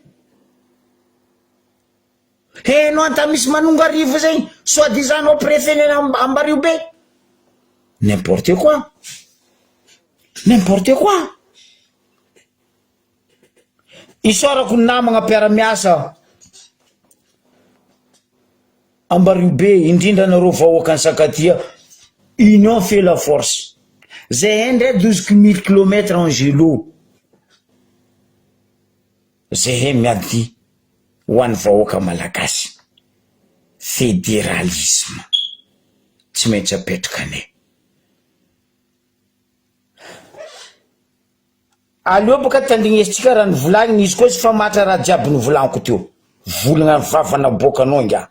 heno anta misy manongarivo zegny, soit disant anao préfet ny Ambario be, n'importe quoi, n'importe quoi. Isaorako ny namagna mpiara-miasa Ambario be, indrindra anareo vahoakan'i Sakatia, union fait la force. Zahay ndray douze mille kilomètre Angelo, zahay miady ho an'ny vahoaka malagasy, fédéralisme tsy maintsy apetrakanay. Aleo boka tandrignesintsika raha nivolagniny izy koa izy fa matra raha jiaby nivolagniko teo. Volagna vava naboakanao ingahy.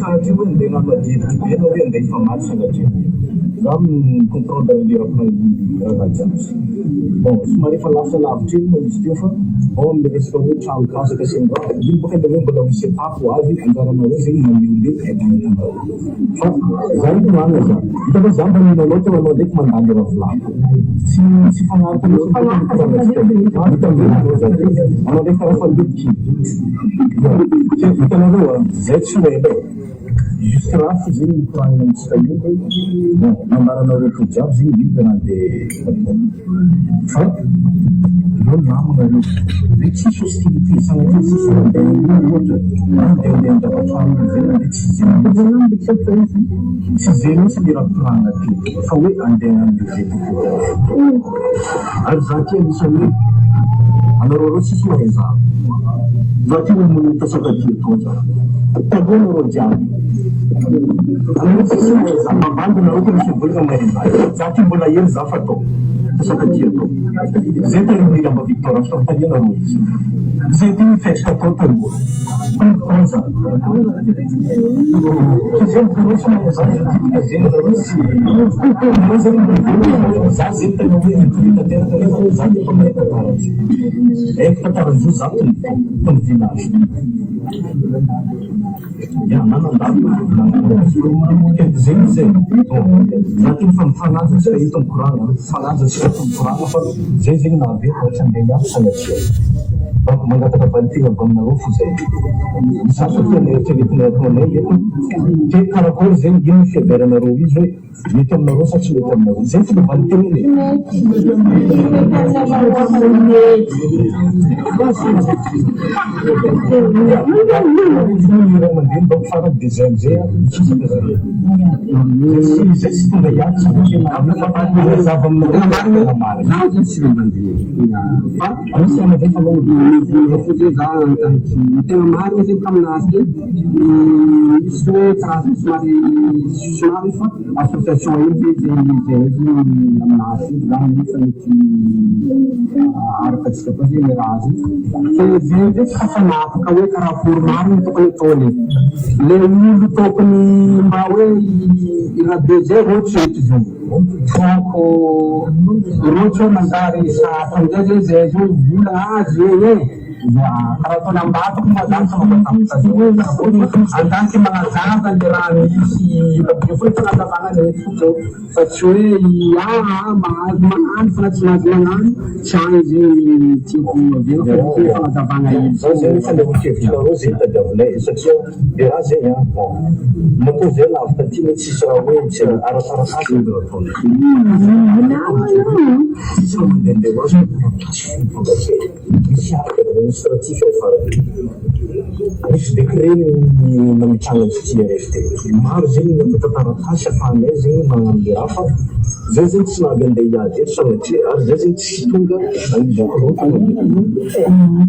Sanatria hoe andeha hanano adihevitra be na hoe andeha hifamaly sanatria. Za mi-comprendre an'le raha jiaby. Bon, somary efa lasa lavitra eny moa izy teo fa bon amle resaka hoe trano kasaka sy ny raha, iny boka le hoe mbola misy étape ho avy, anjaranareo zegny maneho le aim-panahinareo. Fa za io marina zany. Hitanao za mba mino anao teo anao ndraiky mandany raha volako. Tsy tsy fagnaraka mihitsy ny fitondrantsika. Hitanareo anao zany. Anao ndraiky karaha fa lobky. Hitanareo a, zay tsy ho ela e. Juste raha fo zegny nikoragnina amintsika io hoe bon nambaranareo teo jiaby zegny ino raha andeha atao fa reo namagna reo hoe tsisy hostilité sagnatria tsisy olo andeha hamono ohatra na andeha andeha handrava tragno amizay na tsy zegny mihitsy tsy zegny mihitsy le raha koragna teo fa hoe andeha hagnano levée de corps Ary za ty anisany hoe anareo reo tsisy mahay za. Za ty namono ny tasaka ty etoa za. Taloha nareo jiaby. Anareo tsisy mahay za. Mavandy nareo ka misy mivolagna mahay za. Za ty mbola hely za fa atao. Tasaka ty atao. Zay taloha William Victor fa taloha nareo izy. Zay ty nifetraka tao taloha. Comprends za. Fa zay nareo tsy mahay za zay nareo tsy. Nareo zay mivolagna za zay tegna hoe intrus tanteraka nefa za nefa mahay tantara azy. Haiko tantara zo za tamy village. Ya nanandalo ke zay izy e. Bon za ty efa mifanaja tsika eto mikoragna, mifanaja tsika eto mikoragna fa zay zegny nahabe fa tsy andeha hiady sanatria. Donc mangataka valin-teny avy aminareo fo zay. Misaotra ty anay eritreretinay ataonay eto. Ke karakôry zegny ino ny fiheveranareo izy hoe Mety aminareo sa tsy mety aminareo? Zay tsy le valin-teniny e. Ny ray aman-dreny donc farany dia zay amizay a mikisaka zay. Zay tsy zay tsy tonga hiady satria mazava aminareo ny tena marina. Zaho zany tsy ray aman-dreny fa Misy ray aman-dreny fa anao fotsiny za anontany ny tena marina zany taminazy teo misy hoe karazana somary Somary fa association iny ve zay zay zay aminazy iny zany nefa mety araka antsika koa zay le raha zay fe zay amizay tsy tafanapaka hoe karakory marina tokony ataony e le olo tokony mba hoe i Rabe zay rô tsy eto zao donc rô tsy hoe manjary sarotra amizay zay zay zao vola azy eo e. Ya, karaha ataony Ambatoko moa zany tsy mampatahotra azy eo fa andanitra magnazava le raha misy be foana fagnazavana ny eto zao fa tsy hoe i aa mahazo magnano fa na tsy mahazo magnano tsy agny zegny tiako avela fa hoe fagnazavana hely Zao zegny fanehoan-kevitrareo zegny tadiavinay satria le raha zegny an, bon matoa zay lavitra aty moa tsisy raha hoe tsy ara-taratasy ny raha ataonay. Tsisy raha mandehandeha ho azy fa taratasy fo mifankatia. Misy acte administratif ao farany. Misy décret ny nametrahana an'ity RFT. Maro zegny ny antontan-taratasy afahanay zegny magnano le raha fa zay zegny tsy nahavy andeha hiady eto sanatria ary zay zegny tsy tonga an'izao korontana be.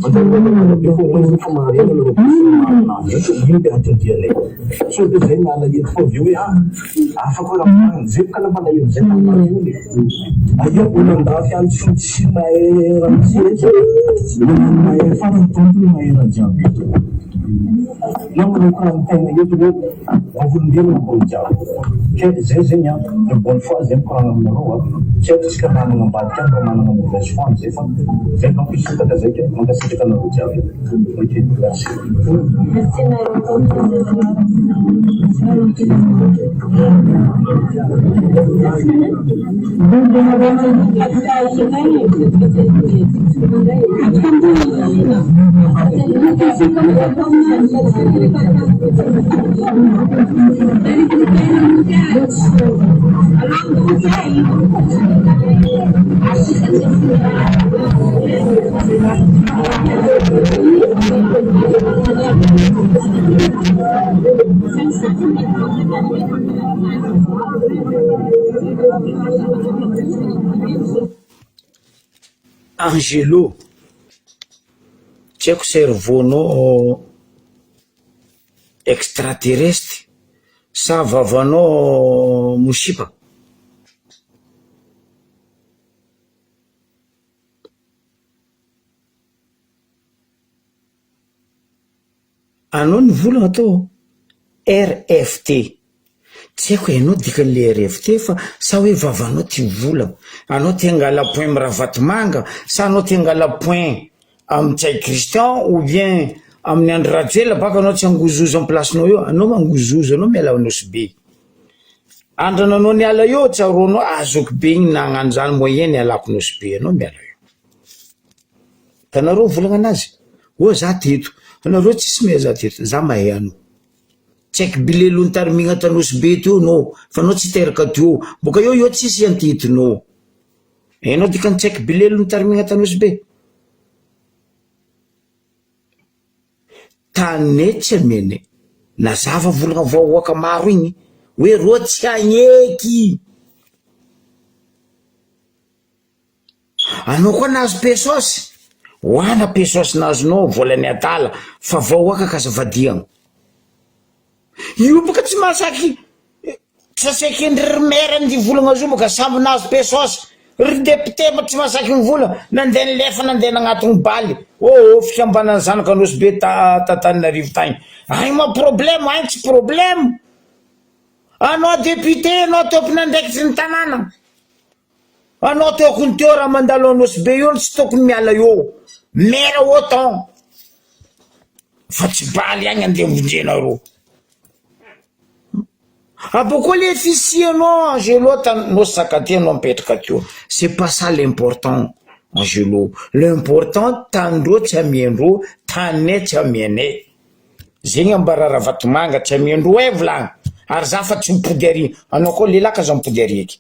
Manjary manakana be fa au moins fa maharena anareo pression maromaro eto, ino le anton-dianay. Sao de zay miala eto koa avy eo hoe ah hafa koa raha mikoragna, zay boka nampalahelo zay tamin'ny iny e. Aia olo andafy any tsy tsy mahay raha mihitsy eto olo mahay farany tompony mahay raha jiaby eto na manao korantegna eto reo vavolombelona ambony jiaby ke zay zegny an de bonne foi zay mikoragna aminareo an tsy haiko tsika namagna ambadika any raha managna mauvaise foi amizay fa zay donc hisintaka zay ke mankasitraka anareo jiaby ok merci. Angelo, tsy haiko cerveau-nao extraterrestre sa vavanao mosipa? Anao ny volana atao RFT, tsy haiko hainao dikan'le RFT fa sa hoe vavanao tia vola, anao te hangala point am Ravatomanga sa anao te hangala point am Ntsay Christian ou bien amin'ny Andry Rajoelina baka anao tsy hangozohozo am place-nao eo, anao mangozohozo anao miala ao Nosy Be, andrananao niala eo tsaroanao ah zoky be igny nagnano zany moyen nialako Nosy Be anao miala eo. Hitanareo volagna anazy? Oa za teto, anareo tsisy mahay za teto, za mahay anao. Tsy haiko bilelo nitarimigna t'Anosy be teo anao fa anao tsy teraka teo boka eo eo tsisy antetinao. Hainao dikany tsy haiko bilelo nitarimigna t'Anosy be? Tane tsy amene. Nazava volagna vahoaka maro igny hoe rô tsy agneky. Anao koa nahazo pesos? Hoana pesos nahazonao volan'ny adala fa vahoaka k'aza vadiagna. Io boka tsy mahasaky tsy asaikendry ry maire ny volagna zio boka samby nahazo pesos ry député mba tsy mahasaky mivola nandeha nilefa nandeha nagnatogno baly oh oh fikambanan'ny zanak'Anosibe be ta t'Antananarivo tagny agny ma problème agny tsy problème anao député anao tompon'andraikitry ny tanàna Anao tokony teo raha mandalo Anosibe eo tsy tokony miala eo maire autant fa tsy baly agny andeha vonjenareo Abôkô le fisianao Angelo tany Nosy Sakatia anao mipetraka teo c'est pas ça l'important Angelo l'important tanindreo tsy amiandreo taninay tsy amianay zegny ambara Ravatomanga tsy amiandreo e volagny ary za fa tsy mipody ary anao koa lehilahy k'aza mipody ary eky.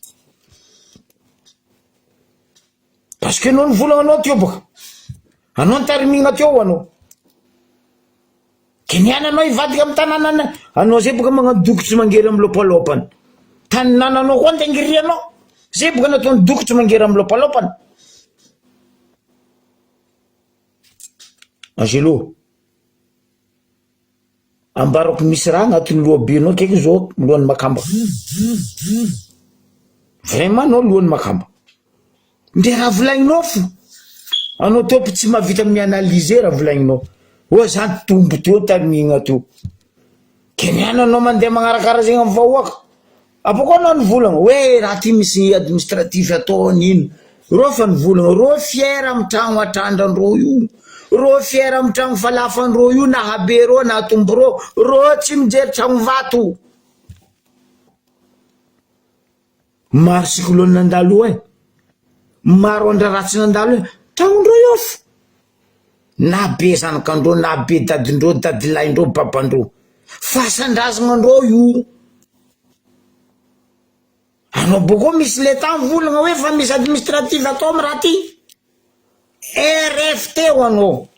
Parce que anao nivolagna anao teo bôka, anao nitarimigna teo anao, ke niany anao hivadika amy tanànana, anao zay bôka magnano dokotry mangery amy lôpalôpany, taninananao koa andeha angirianao, zay bôka nataony dokotry mangery amy lôpalôpany. Angelo. Ambarako misy raha agnatin'ny lohabenao akaiky zao lohan'ny makamba. Vraiment anao lohan'ny makamba. Ndre raha volagninao fo. Anao top tsy mahavita mi-analyser raha volagninao. Oa zany tombo teo tamin'igny teo. Ke niany anao mandeha magnarakara zegny amin'ny vahoaka. Abôkô anao nivolagna hoe raha ty misy administratif atao n'ino. Rô fa nivolagna, rô fier amy tragno atrandran-drô io, rô fier amy tragno falafan-drô io na habe rô na tombo rô, rô tsy mijery tragno vato. Maro cyclone nandalo e, maro andra ratsy nandalo e, tragnon-drô io fo. Na be zanakandrô na be dadindrô, dadilahin-drô, baban-drô. Fasan-drazagnan-drô io. Anao bôkô misy leta mivolagna hoe fa misy administratif atao am raha ty. RFT ho anao.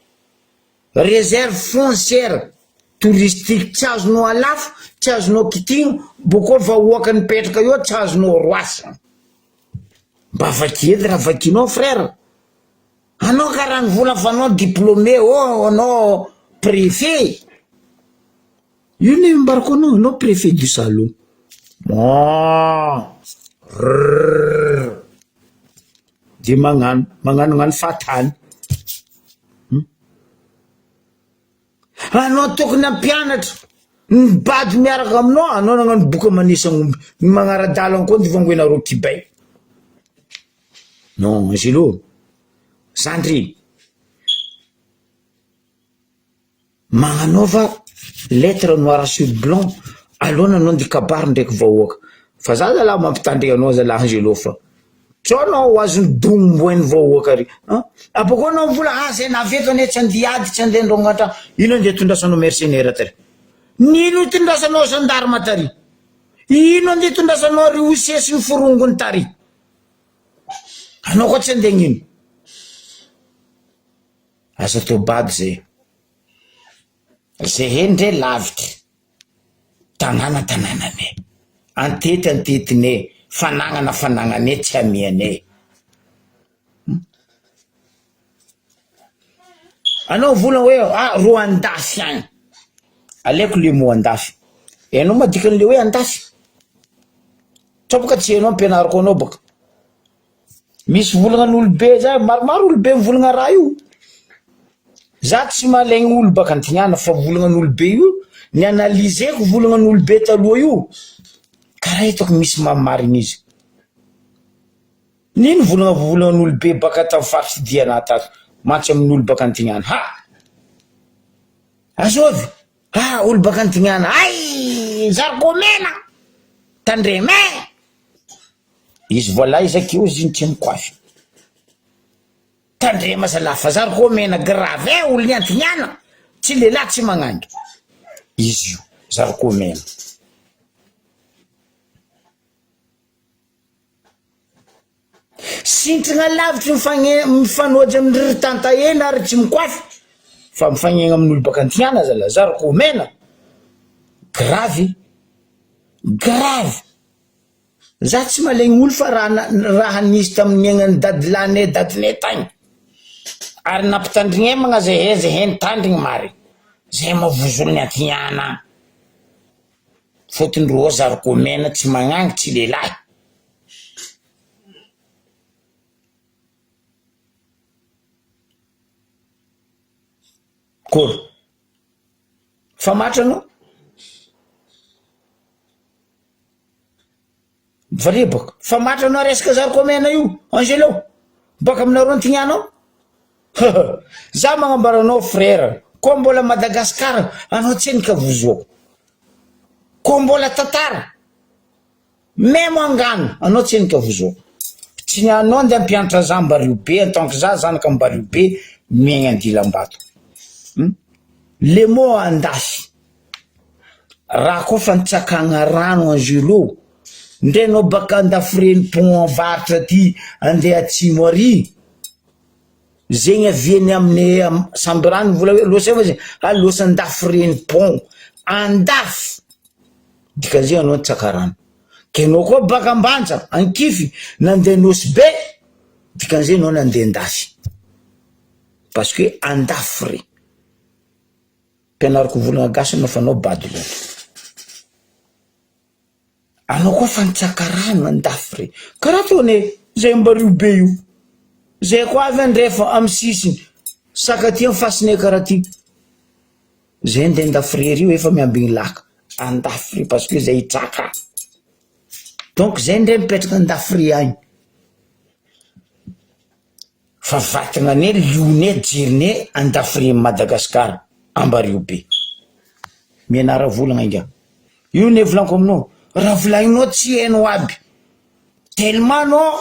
Réserve foncière touristique tsy azonao alafo, tsy azonao kitihina, bôkô vahoaka nipetraka eo tsy azonao roasina. Mba vaky edy raha vakinao frère. Anao karaha ny vola fa anao diplômé ô anao préfet. Io ne ambarako anao, anao préfet du salon. Rrrr. De magnano, magnanognano fahatany. Anao tokony hampianatra ny bado miaraka aminao, anao nagnano boka manisa omby, ny magnara-dalana koa ndivangoenareo kibay. Non, Angelo, zandry, magnanaova lettre noir sur blanc aloha anao ndeha kabary ndraiky vahoaka, fa za zalahy mampitandregny anao zalahy Angelo fa sao anao ho azon'ny domboin'ny vahoaka ary an, abôkeo anao mivola ah zay navy eto anie tsy andeha hiady tsy andeha handrongo an-trano, ino andeha hitondrasanao mercenaire tary, n'ino hitondrasanao gendarme tary, ino andeha hitondrasanao ry huissier sy ny forongony tary. Anao koa tsy andeha hagnino? Aza atao bado zay. Zehe ndre lavitry. Tanàna tanànanay. Antety antetinay. Fanagnana fanagnanay tsy amianay. Anao mivolagna hoe ah rô andafy agny. Aleoko le mot andafy. Hainao ma dikan'le hoe andafy? Sao boka tsy hainao ampianariko anao boka. Misy volagnan'olobe zay, maromaro olobe mivolagna raha io. Za tsy malaigny olo baka antignana fa volagnan'olobe io, ny analyser-ko volagnan'olobe taloha io, karaha hitako misy maha marigny izy. Nino volagna volagnan'olobe baka tam faritry Diana tato mantsy amin'olo baka antignana ha! Azovy! Ha! Olo baka antignana hay! Zarikô mena! Tandremo eh! Izy voalahy izy akeo izy iny tsy mikoafy. Tandrema zalahy fa zarikô mena grave eh! Olon'ny antignana tsy lehilahy tsy magnangy izy io. Zarikô mena. Sintrina lavitry mifagne- mifanojo amin-dry ry Tantahena ary tsy mikoafy fa mifagnegna amin'olo baka Antignana zala, zarikô mena. Gravy, gravy. Za tsy malegny olo fa raha raha nisy tamin'ny niaignan'i dadilahinay dadinay tagny ary nampitandrignemagna zahay zahay nitandrigny marigny zahay mavozon'ny antignana fôtony rô zarikô mena tsy magnangy tsy lehilahy. Kôry fa matra anao? Vrai bôka, fa matra anao resaka zarikô mena io Angelo, bôka aminareo Antignana ao? Za magnambara anao frère, koa mbola Madagascar anao tsenika vozoako, koa mbola tantara, meme angano anao tsenika vozoako, tsy ny anao nde hampianatra za Ambario be en tant que za zanaka Ambario be miaigna andilambato, hum le mot andafy. Raha koa fa nitsakagna rano Angelo, ndre anao baka andafireny pont avaratra aty andeha atsimo ary, zegny aviany amine sambirano vola hoe losa io fa ah losa andafireny pont, andafy dikan'izay anao nitsaka rano, ke anao koa baka ambanja ankify nandeha nosy be dikan'izay anao nandeha andafy parce que andafy re. Ampianariko volagna gasy anao fa anao bado loatra. Anao koa fa nitsaka rano andafy re. Karaha ataony e, zay ambario be io. Zay koa avy andrefa amy sisiny, saka aty amy fasinay karaha ty. Zay andeha andafy rery io efa miambigny laka, andafy re parce que zay hitraka. Donc zay ndray mipetraka andafy re agny. Fa vatagna ne lione jerine andafirian'i Madagascar ambario be. Mianara volagna ingahy. Io ne volaniko aminao, raha volagninao tsy hainao aby. Tellement anao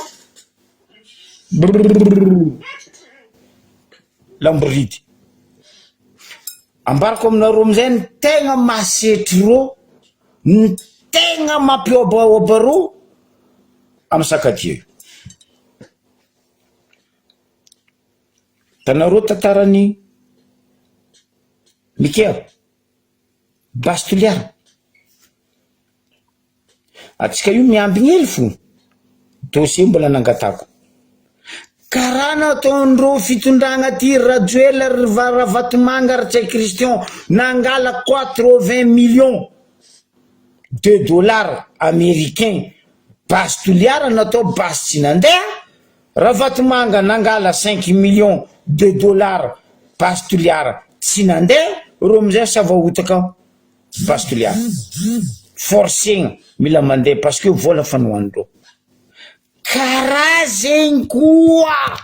brrrr lamboridy. Ambarako aminareo amizay ny tegna mahasetry rô, ny tegna mampiôbaôba rô amy sakadia io. Hitanareo tantaran'i Mikea, Base Toliara? Antsika io miambigny hely fo, dossier mbola nangatako. Karaha nataondreo fitondragna ty Rajoelina ry Ravatomanga ry Ntsay Christian nangala 80 millions de dollars américains Base Toliara natao base tsy nandeha, Ravatomanga nangala cinq millions de dollars base Toliara tsy nandeha, reo amizay savaotaka base Toliara. Forcegna mila mandeha parce que vola fanohanindreo. Karaha zegny koa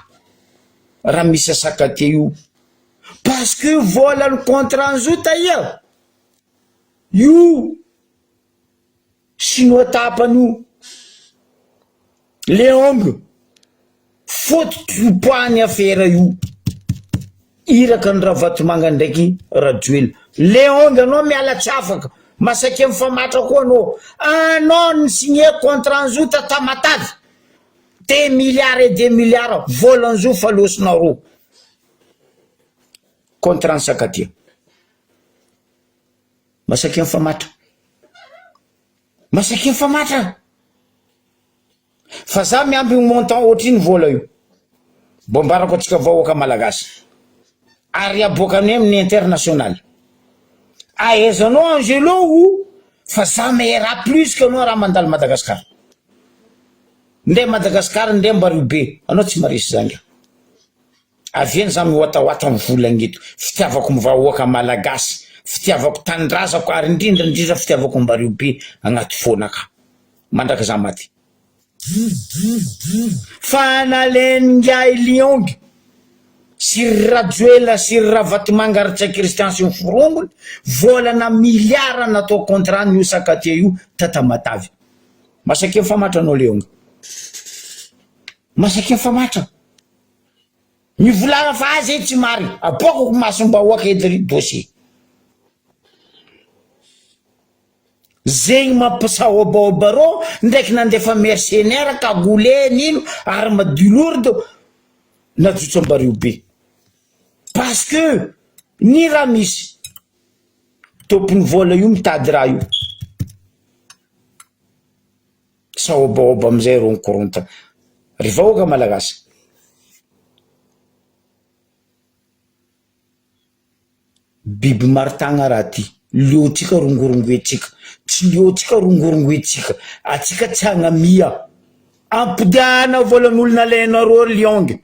raha misy asakate io parce que volan'ny contrat nzo taia io. Chinois tapany io. Leong, fototr'io afera io. Iraka ny Ravatomanga ndraiky Rajoelina. Leong anao miala tsy afaka. Masakia mifamatra koa anao. Anao ni signer contrat nzo ta Tamatave. Des milliards et des milliards vola nzo fa losinareo. Contrat ny Sakatia. Masakia mifamatra. Masakia mifamatra. Fa za miambigny montant ohatrino vola io. Mbo ambarako antsika vahoaka malagasy. Ary aboakanay amin'ny international. Ahaizanao Angelo o fa za mahay raha plus que anao raha mandalo Madagascar. Ndre Madagascar ndre Ambario be anao tsy maresy za nge. Avy eny za mihoatahoata ny volagna eto, fitiavako ny vahoaka malagasy, fitiavako tanindrazako ary indrindra indrindra fitiavako Ambario be agnaty fônaka mandraka za maty. Fa nalain'ingahy Liong sy ry Rajoelina sy ry Ravatomanga ary Ntsay Christian sy ny forongony volana milliards natao contrat an'io Sakatia io ta Tamatave. Masakia mifamatra anao Liong. Masakia mifamatra. Mivolagna fa azy e tsy marigny, aboakako masom-bahoaka edy ry dossier. Zegny mampisahobahoba rô ndraiky nandefa mercenaire cagoule nino arme du lourde najotso ambario be parce que ny raha misy tompony vola io mitady raha io sahobahoba amizay rô mikorontana ry vahoaka malagasy. Biby maritagna raha ty, leontsika rongorongoentsika, tsy leontsika rongorongoentsika, atsika tsy hagnamia, ampodiana volan'olo nalainareo ry liong,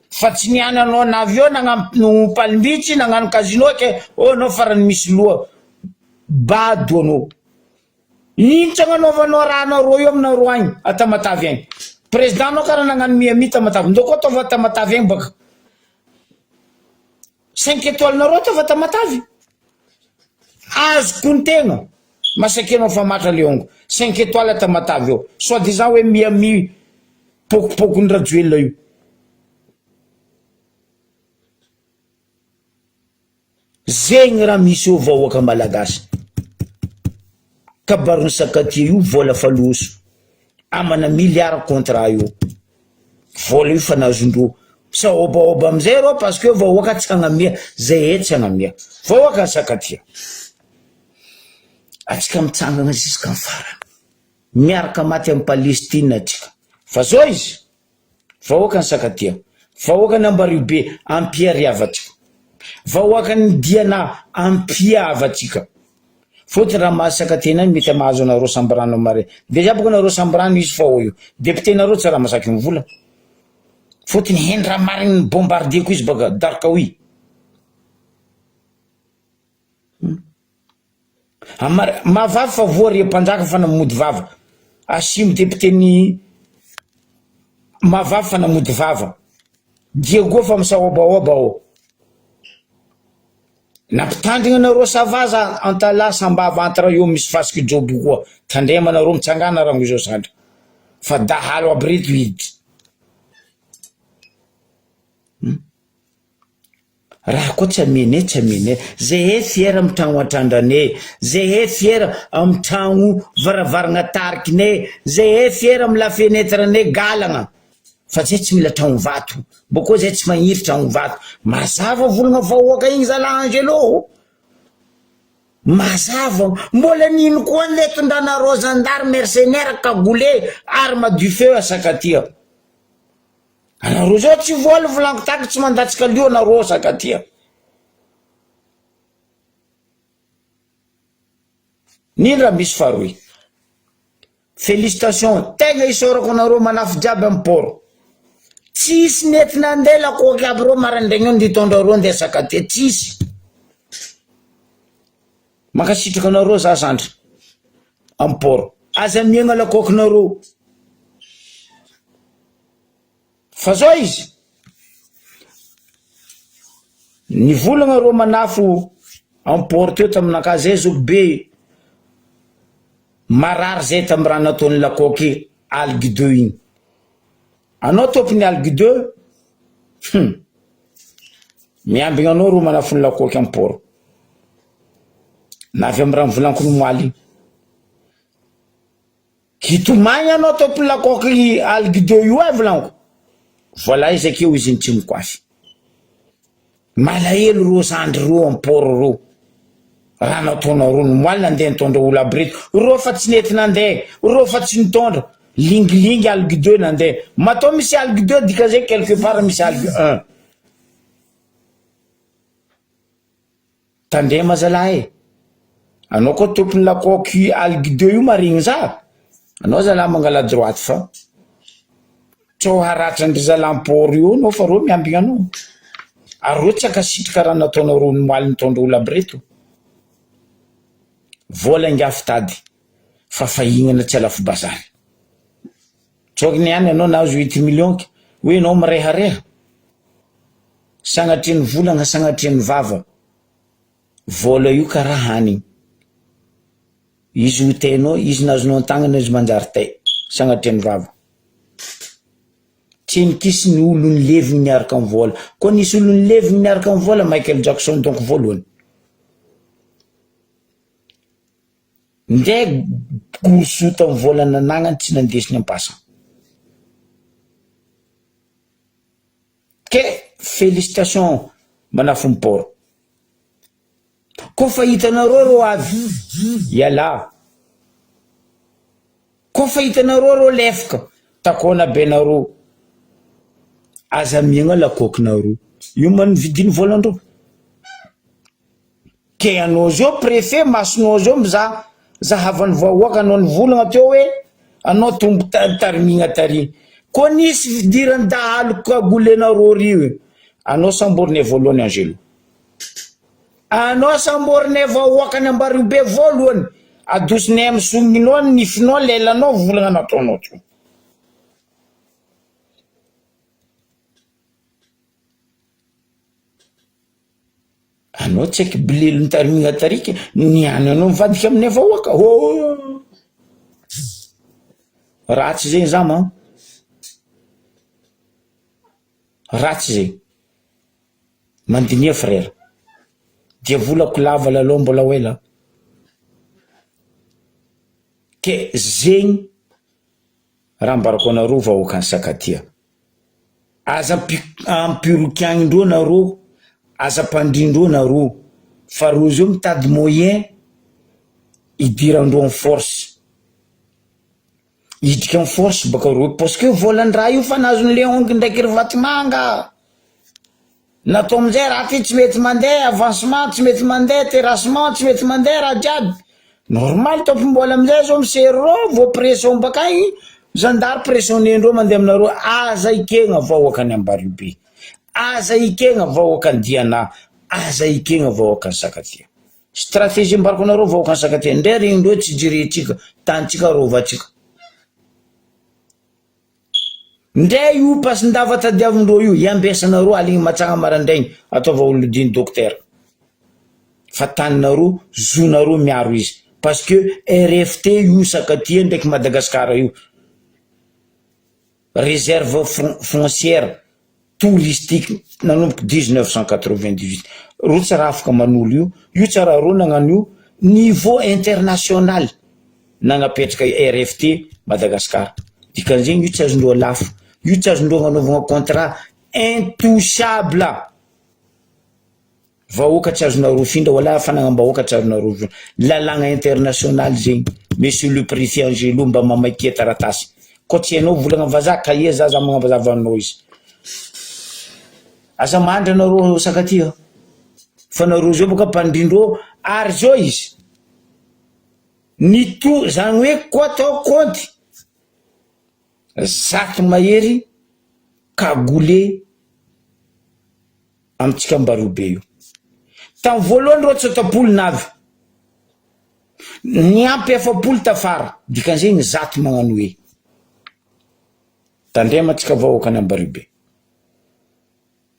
fa tsy niany anao navy eo nagnano palimbitsy nagnano casino ke oh anao farany misy loha, bado anao, ino tsy agnanaovanao raha anareo io aminareo agny a Tamatave agny, président nao karaha nagnano Miami Tamatave, ndao koa ataova Tamatave agny baka. Cinq étoiles nareo ato fa Tamatave? Azoko ny tegna masaky anao fa matra Leongo. Cinq étoiles Tamatave eo. Soit disant hoe Miami pokopokony Rajoelina io. Zegny raha misy eo vahoaka malagasy. Kabarin'i Sakatia io vola fa loso. Amana milliard contrat io. Vola io fa nazondreo. Misaobaoba amizay reo parce que vahoaka tsy hagnamia zay e tsy hagnamia. Vahoaka ny Sakatia. Atsika mitsangana jusqu'en farany. Miaraka maty am Palestine atsika. Fa zao izy. Vahoaka ny Sakatia. Vahoaka ny Ambariobe ampiariavatsika. Vahoaka ny Diana ampiavatsika. Fôtony raha mahazo Sakatia any mety mahazo anareo Sambirano mare. Dejà boka nareo Sambirano izy fa ao io. Député nareo tsy raha masaky mivola. Fôtony heny raha marigny ny bombardier ko izy baka Darkaoui. Amar mahavavy fa voa ry mpanjaka fa namody vava. Asimo député ny mahavavy fa namody vava. Diego fa misaobaoba ao. Nampitandrigna anareo sava za Antalaha Sambava entre eo misy fasiky jobo koa. Tandrema anareo mitsangana rangoizao sandry. Fa dahalo aby reto hiditra. Raha koa tsy amianay tsy amianay. Zehe fier am tragno atrandranay, zehe fier am tragno varavaragna tarikinay, zehe fier am la fenetre nay galagna fa zay tsy mila tragno vato, bôkô zay tsy magniry tragno vato. Mazava volagna vahoaka igny zalah Angelo ô! Mazava, mbola nino koa nde tondranareo zandary mercenaire cagoule arme du feu à Sakatia. Anareo zao tsy vola volaniko taky tsy mandatsaka lio anareo sakatia. Nino raha misy faharoy. Félicitation tegna isaorako anareo manafo jiaby am port. Tsisy nety nandeha lakoaky aby reo maraindraigny eo nitondra reo ndeha sakatia tsisy. Mankasitraka anareo za zandry am port. Aza miegna lakoakinareo. Fa zao izy, nivolagna reo manafo en port teo taminakahy zay zoky be marary zay tamy raha nataony lakoky algue deux igny, anao tompony algue deux hum miambigna anao reo manafo ny lakoky en port, na avy amy raha nivolaniko nomaly igny. Hitomagny anao tompony lakoky algue io eh volaniko. Voilà izy akeo izy ny tsy mikoafy. Malahelo reo zandry reo am port reo. Raha nataonareo ny moal nandeha nitondra olo aby reto. Reo fa tsy nety nandeha, reo fa tsy nitondra. Lingilingy algue deux nandeha. Matoa misy algue deux dikan'izay quelque part misy algue un. Tandrema zalahy e! Anao koa tompony la coque algue deux io marigny za? Anao zalahy mangala droite fa tsao haratra ndry zalahy am-port io anao fa reo miambigna anao. Ary reo tsy hankasitraka raha nataonareo omaly nitondra olo aby reto. Vola ingahy fitady fa fahignana tsy alafo bazary. Tsaokiny ihany anao nahazo huit millions hoe enao mirehareha. Sagnatria ny volagna sagnatria ny vava, vôla io karaha hanigny, izy ho tainao, izy nazonao an-tagnana izy manjary tay, sagnatria ny vava. Tsy nikisy ny olo nilevigny niaraka amy vôla, koa nisy olo nilevigny niaraka amy vôla Michael Jackson donc voalohany. Ndray gorosoa tamin'ny vola nanagnany tsy nandesiny am-pasana. Ke félicitation manafo port. Koa fa hitanareo reo avy ialahy. Koa fa hitanareo reo lefaka takona be nareo. Aza amiagna lakokinareo. Io man vidiny volandreo. Ke anao zao préfet masonao zao mizaha zahavan'ny vahoaka anao nivolagna teo hoe anao tombo tarimigna tary. Koa nisy fidiran'ny dahalo kagolenareo ry anao samborinay voalohany Angelo. Anao samborinay vahoakany Ambariobe voalohany adosonay amin'ny soninao ny nifinao lelanao volagna nataonao teo. Anao tsy haiky bilelo nitarimigna tarika niany anao mivadika aminay vahoaka oh! Ratsy zegny za man, ratsy zegny, mandiniha frère, diavolako lava lalao mbola ho ela, ke zegny raha ambarako anareo vahoakan'i Sakatia. Aza ampirokiagnin-dreo nareo, aza ampandrin-dreo nareo, fa reo zao mitady moyen hidiran-dreo en force, hiditra en force baka reo parce que volan-draha io fa nazon'i Léon ndraiky ry Vatomanga. Natao amizay raha ty tsy mety mandeha, avancement tsy mety mandeha, terrassement tsy mety mandeha, raha jiaby. Normal tompom-bola amizay zao misery reo, vao pression bakagny, zandary pressionner-ndreo mandeha aminareo, aza ekegna vahoakan'i Ambariobe, aza ekegna vahoakan'i Diana, aza ekegna vahoakan'i Sakatia. Stratégie ambarako anareo vahoakan'i Sakatia, ndray regnindreo tsy jerentsika, tanintsika rovantsika. Ndray io pasin-dava tadiavin-dreo io, iambesanareo aligny matsagna marandraigny, ataova olodiny docteur. Fa taninareo, zonareo miaro izy. Parce que RFT io Sakatia ndraiky Madagascar io. Réserve foncière touristique nanomboka 1998. Ro tsy raha afaka manolo io, io tsy raha ro nagnano io niveau international. Nagnapetraka RFT Madagascar. Dikan'izegny io tsy azondreo alafo, io tsy azondreo agnanaovagna contrat intouchable. Vahoaka tsy azonareo afindra, walahy fanagnam-bahoaka tsy azonareo afindra. Lalàgna international zegny. Monsieur le préfet Angelo mba mamakia taratasy. Koa tsy hainao volagna vazaha ka ia za za magnazava aminao izy. Aza mandry anareo Sakatia fa nareo zao boka mpandrindrô ary zao izy. Ny to zany hoe ko atao kaonty zato mahery cagoule amintsika Ambariobe io. Tamin'ny voalohany reo tsotapolo navy, niampy 40 tafara, dikan'izegny zato magnano hoe. Tandrema antsika vahoakan'i Ambariobe.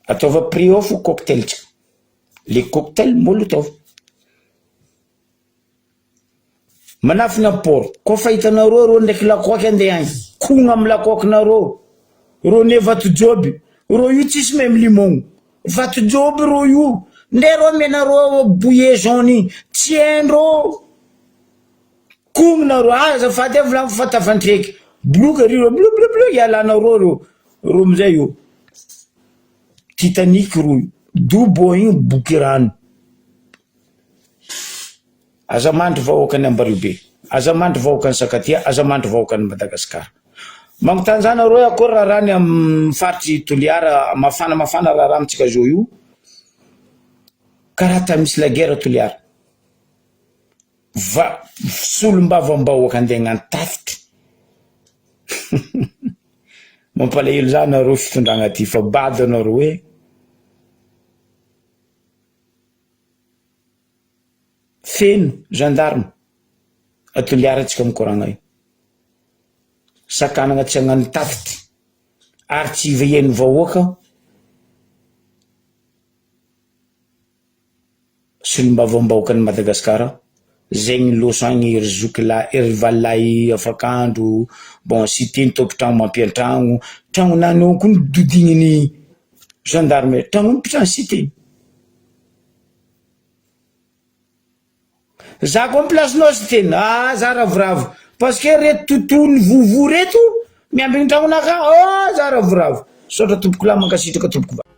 Ataova prix off cocktail-tsika, le cocktail molotov. Manafina port, koa fa hitanareo reo ndraiky lakoaky andeha agny, kogna am lakoakinareo, reo ne vato joby, reo io tsisy mahay milimogno, vato joby reo io, ndre reo amenareo bouillet jaune igny, tsy haindreo, kogno nareo, azafady eh volagno fa tafantreky, boloky ary reo, blou blou blou ialanareo reo, reo amizay io, Titanic reo io, dobo igny boky rano. Aza mandry vahoakan'i Ambariobe, aza mandry vahoakan'i Sakatia, aza mandry vahoakan'i Madagasikara. Magnontany za nareo hoe akory raharaha ny amin'ny faritry Toliara, mafana mafana raharaha amintsika zao io, karaha tany misy la guerre Toliara. Va solombavambahoaka andeha hagnano tafika. Mampalahelo za nareo fitondragna ty fa bado anareo e. Feno gendarme a Toliara tsika mikoragna io. Sakanagna tsy hagnano tatitry ary tsy hivehen'ny vahoaka solombavambahoakan'i Madagasikara zegny loso agny ry zoky lahy ry valilahy afakandro bon cité ny tompon-tragno mampiantragno, tragnonany ao koa nodidininy gendarme, tragno mpitrano cité. Za koa am place-nao Siteny, ah za ravoravo parce que reto tontolo vovo reto miambigny tragnonaka, ah za ravoravo. Misaotra tompokolahy mankasitraka tompoko vavy.